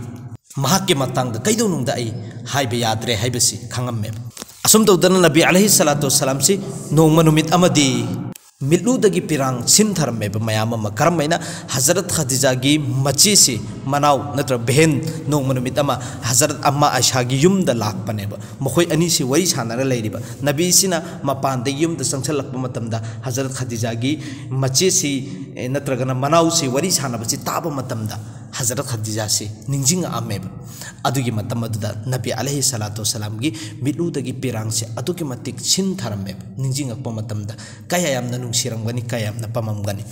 ꯃꯍꯥꯛꯀꯤ ꯃꯇꯥꯡꯗ ꯀꯩꯗꯧꯅꯨꯡꯗ ꯑꯩ ꯍꯥꯏꯕ ꯌꯥꯗ꯭ꯔꯦ ꯍꯥꯏꯕꯁꯤ ꯈꯪꯉꯝꯃꯦꯕ꯫ ꯑꯁꯨꯝ ꯇꯧꯗꯅ ꯅꯕꯤ ꯑꯂꯩꯍꯤ ꯁꯂꯥꯇꯨ ꯋꯁꯁꯂꯥꯝꯁꯤ ꯅꯣꯡꯃ ꯅꯨꯃꯤꯠ ꯑꯃꯗꯤ ꯃꯤꯠꯂꯨꯗꯒꯤ ꯄꯤꯔꯥꯡ ꯁꯤꯟꯊꯔꯝꯃꯦꯕ ꯃꯌꯥꯝ ꯑꯃ꯫ ꯀꯔꯝꯍꯥꯏꯅ ꯍꯖꯔꯠ ꯈꯗꯤꯖꯥꯒꯤ ꯃꯆꯦꯁꯤ, ꯃꯅꯥꯎ ꯅꯠꯇ꯭ꯔ ꯕꯦꯍꯦꯟ, ꯅꯣꯡꯃ ꯅꯨꯃꯤꯠ ꯑꯃ ꯍꯖꯔꯠ ꯑꯝꯃꯥ ꯑꯥꯏꯁꯥꯒꯤ ꯌꯨꯝꯗ ꯂꯥꯛꯄꯅꯦꯕ꯫ ꯃꯈꯣꯏ ꯑꯅꯤꯁꯤ ꯋꯥꯔꯤ ꯁꯥꯟꯅꯔ ꯂꯩꯔꯤꯕ꯫ ꯅꯕꯤꯁꯤꯅ ꯃꯄꯥꯟꯗꯒꯤ ꯌꯨꯝꯗ ꯆꯪꯁꯤꯜꯂꯛꯄ ꯃꯇꯝꯗ ꯍꯖꯔꯠ ꯈꯗꯤꯖꯥꯒꯤ ꯃꯆꯦꯁꯤ, ꯑꯦ, ꯅꯠꯇ꯭ꯔꯒꯅ ꯃꯅꯥꯎꯁꯤ ꯋꯥꯔꯤ ꯁꯥꯟꯅꯕꯁꯤ ꯇꯥꯕ ꯃꯇꯝꯗ ꯍꯖꯔꯠ ꯈꯗꯤꯖꯥꯁꯤ ꯅꯤꯡꯁꯤꯡꯉꯛꯑꯝꯃꯦꯕ꯫ ꯑꯗꯨꯒꯤ ꯃꯇꯝ ꯑꯗꯨꯗ ꯅꯕꯤ ꯑꯂꯩꯍꯤ ꯁꯂꯥꯇꯨ ꯋꯁꯁꯂꯥꯝꯒꯤ ꯃꯤꯠꯂꯨꯗꯒꯤ ꯄꯤꯔꯥꯡꯁꯦ ꯑꯗꯨꯛꯀꯤ ꯃꯇꯤꯛ ꯁꯤꯟꯊꯔꯝꯃꯦꯕ꯫ ꯅꯤꯡꯁꯤꯡꯉꯛꯄ ꯃꯇꯝꯗ ꯀꯌꯥ ꯌꯥꯝꯅ ꯅꯨꯡꯁꯤꯔꯝꯒꯅꯤ, ꯀꯌꯥ ꯌꯥꯝꯅ ꯄꯥꯝꯃꯝꯒꯅꯤ꯫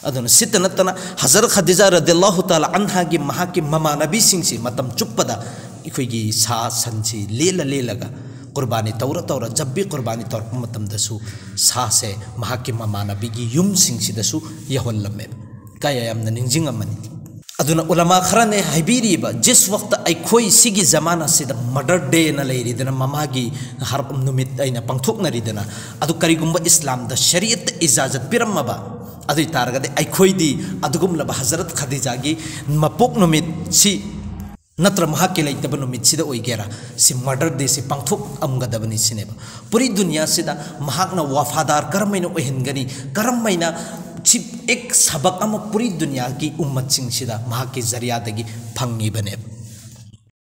ꯑꯗꯨꯅ ꯁꯤꯠꯇ ꯅꯠꯇꯅ ꯍꯖꯔꯠ ꯈꯗꯤꯖꯥ ꯔꯗꯤꯌꯜꯂꯥꯍꯨ ꯇꯥꯂꯥ ꯑꯟꯍꯥꯒꯤ ꯃꯍꯥꯛꯀꯤ ꯃꯃꯥꯟꯅꯕꯤꯁꯤꯡꯁꯤ ꯃꯇꯝ ꯆꯨꯞꯄꯗ ꯑꯩꯈꯣꯏꯒꯤ ꯁꯥ ꯁꯟꯁꯤ ꯂꯦꯜꯂ ꯂꯦꯜꯂꯒ ꯀꯨꯔꯕꯥꯅꯤ ꯇꯧꯔ ꯇꯧꯔ, ꯖꯕꯤ ꯀꯨꯔꯕꯥꯅꯤ ꯇꯧꯔꯛꯄ ꯃꯇꯝꯗꯁꯨ ꯁꯥꯁꯦ ꯃꯍꯥꯛꯀꯤ ꯃꯃꯥꯟꯅꯕꯤꯒꯤ ꯌꯨꯝꯁꯤꯡꯁꯤꯗꯁꯨ ꯌꯧꯍꯜꯂꯝꯃꯦꯕ꯫ ꯀꯌꯥ ꯌꯥꯝꯅ ꯅꯤꯡꯁꯤꯡꯉꯝꯃꯅꯤ꯫ ꯑꯗꯨꯅ ꯎꯂꯃꯥ ꯈꯔꯅ ꯍꯥꯏꯕꯤꯔꯤꯕ, ꯖꯤꯁ ꯋꯛꯇ ꯑꯩꯈꯣꯏ ꯁꯤꯒꯤ ꯖꯃꯥꯅꯥꯁꯤꯗ ꯃꯗꯔ ꯗꯦꯅ ꯂꯩꯔꯤꯗꯅ, ꯃꯃꯥꯒꯤ ꯍꯔ-, ꯅꯨꯃꯤꯠ ꯑꯩꯅ ꯄꯥꯡꯊꯣꯛꯅꯔꯤꯗꯅ, ꯑꯗꯨ ꯀꯔꯤꯒꯨꯝꯕ ꯏꯁꯂꯥꯝꯗ ꯁꯔꯤꯌꯠꯇ ꯏꯖꯥꯖꯠ ꯄꯤꯔꯝꯃꯕ ꯑꯗꯨ ꯑꯣꯏ ꯇꯥꯔꯒꯗꯤ ꯑꯩꯈꯣꯏꯗꯤ ꯑꯗꯨꯒꯨꯝꯂꯕ ꯍꯖꯔꯠ ꯈꯗꯤꯖꯥꯒꯤ ꯃꯄꯣꯛ ꯅꯨꯃꯤꯠꯁꯤ ꯅꯠꯇ꯭ꯔ ꯃꯍꯥꯛꯀꯤ ꯂꯩꯇꯕ ꯅꯨꯃꯤꯠꯁꯤꯗ ꯑꯣꯏꯒꯦꯔꯥ, ꯁꯤ Mother Day ꯁꯤ ꯄꯥꯡꯊꯣꯛꯂꯝꯒꯗꯕꯅꯤ ꯁꯤꯅꯦꯕ꯫ ꯄꯨꯔꯤ ꯗꯨꯅꯤꯌꯥꯁꯤꯗ ꯃꯍꯥꯛꯅ ꯋꯥꯐꯥꯗꯥꯔ ꯀꯔꯝꯍꯥꯏꯅ ꯑꯣꯏꯍꯟꯒꯅꯤ, ꯀꯔꯝꯍꯥꯏꯅ ꯁꯤ ꯑꯦꯛ ꯁꯕꯛ ꯑꯃ ꯄꯨꯔꯤ ꯗꯨꯅꯤꯌꯥꯒꯤ ꯎꯝꯃꯠꯁꯤꯡꯁꯤꯗ ꯃꯍꯥꯛꯀꯤ ꯖꯔꯤꯌꯥꯗꯒꯤ ꯐꯪꯉꯤꯕꯅꯦꯕ꯫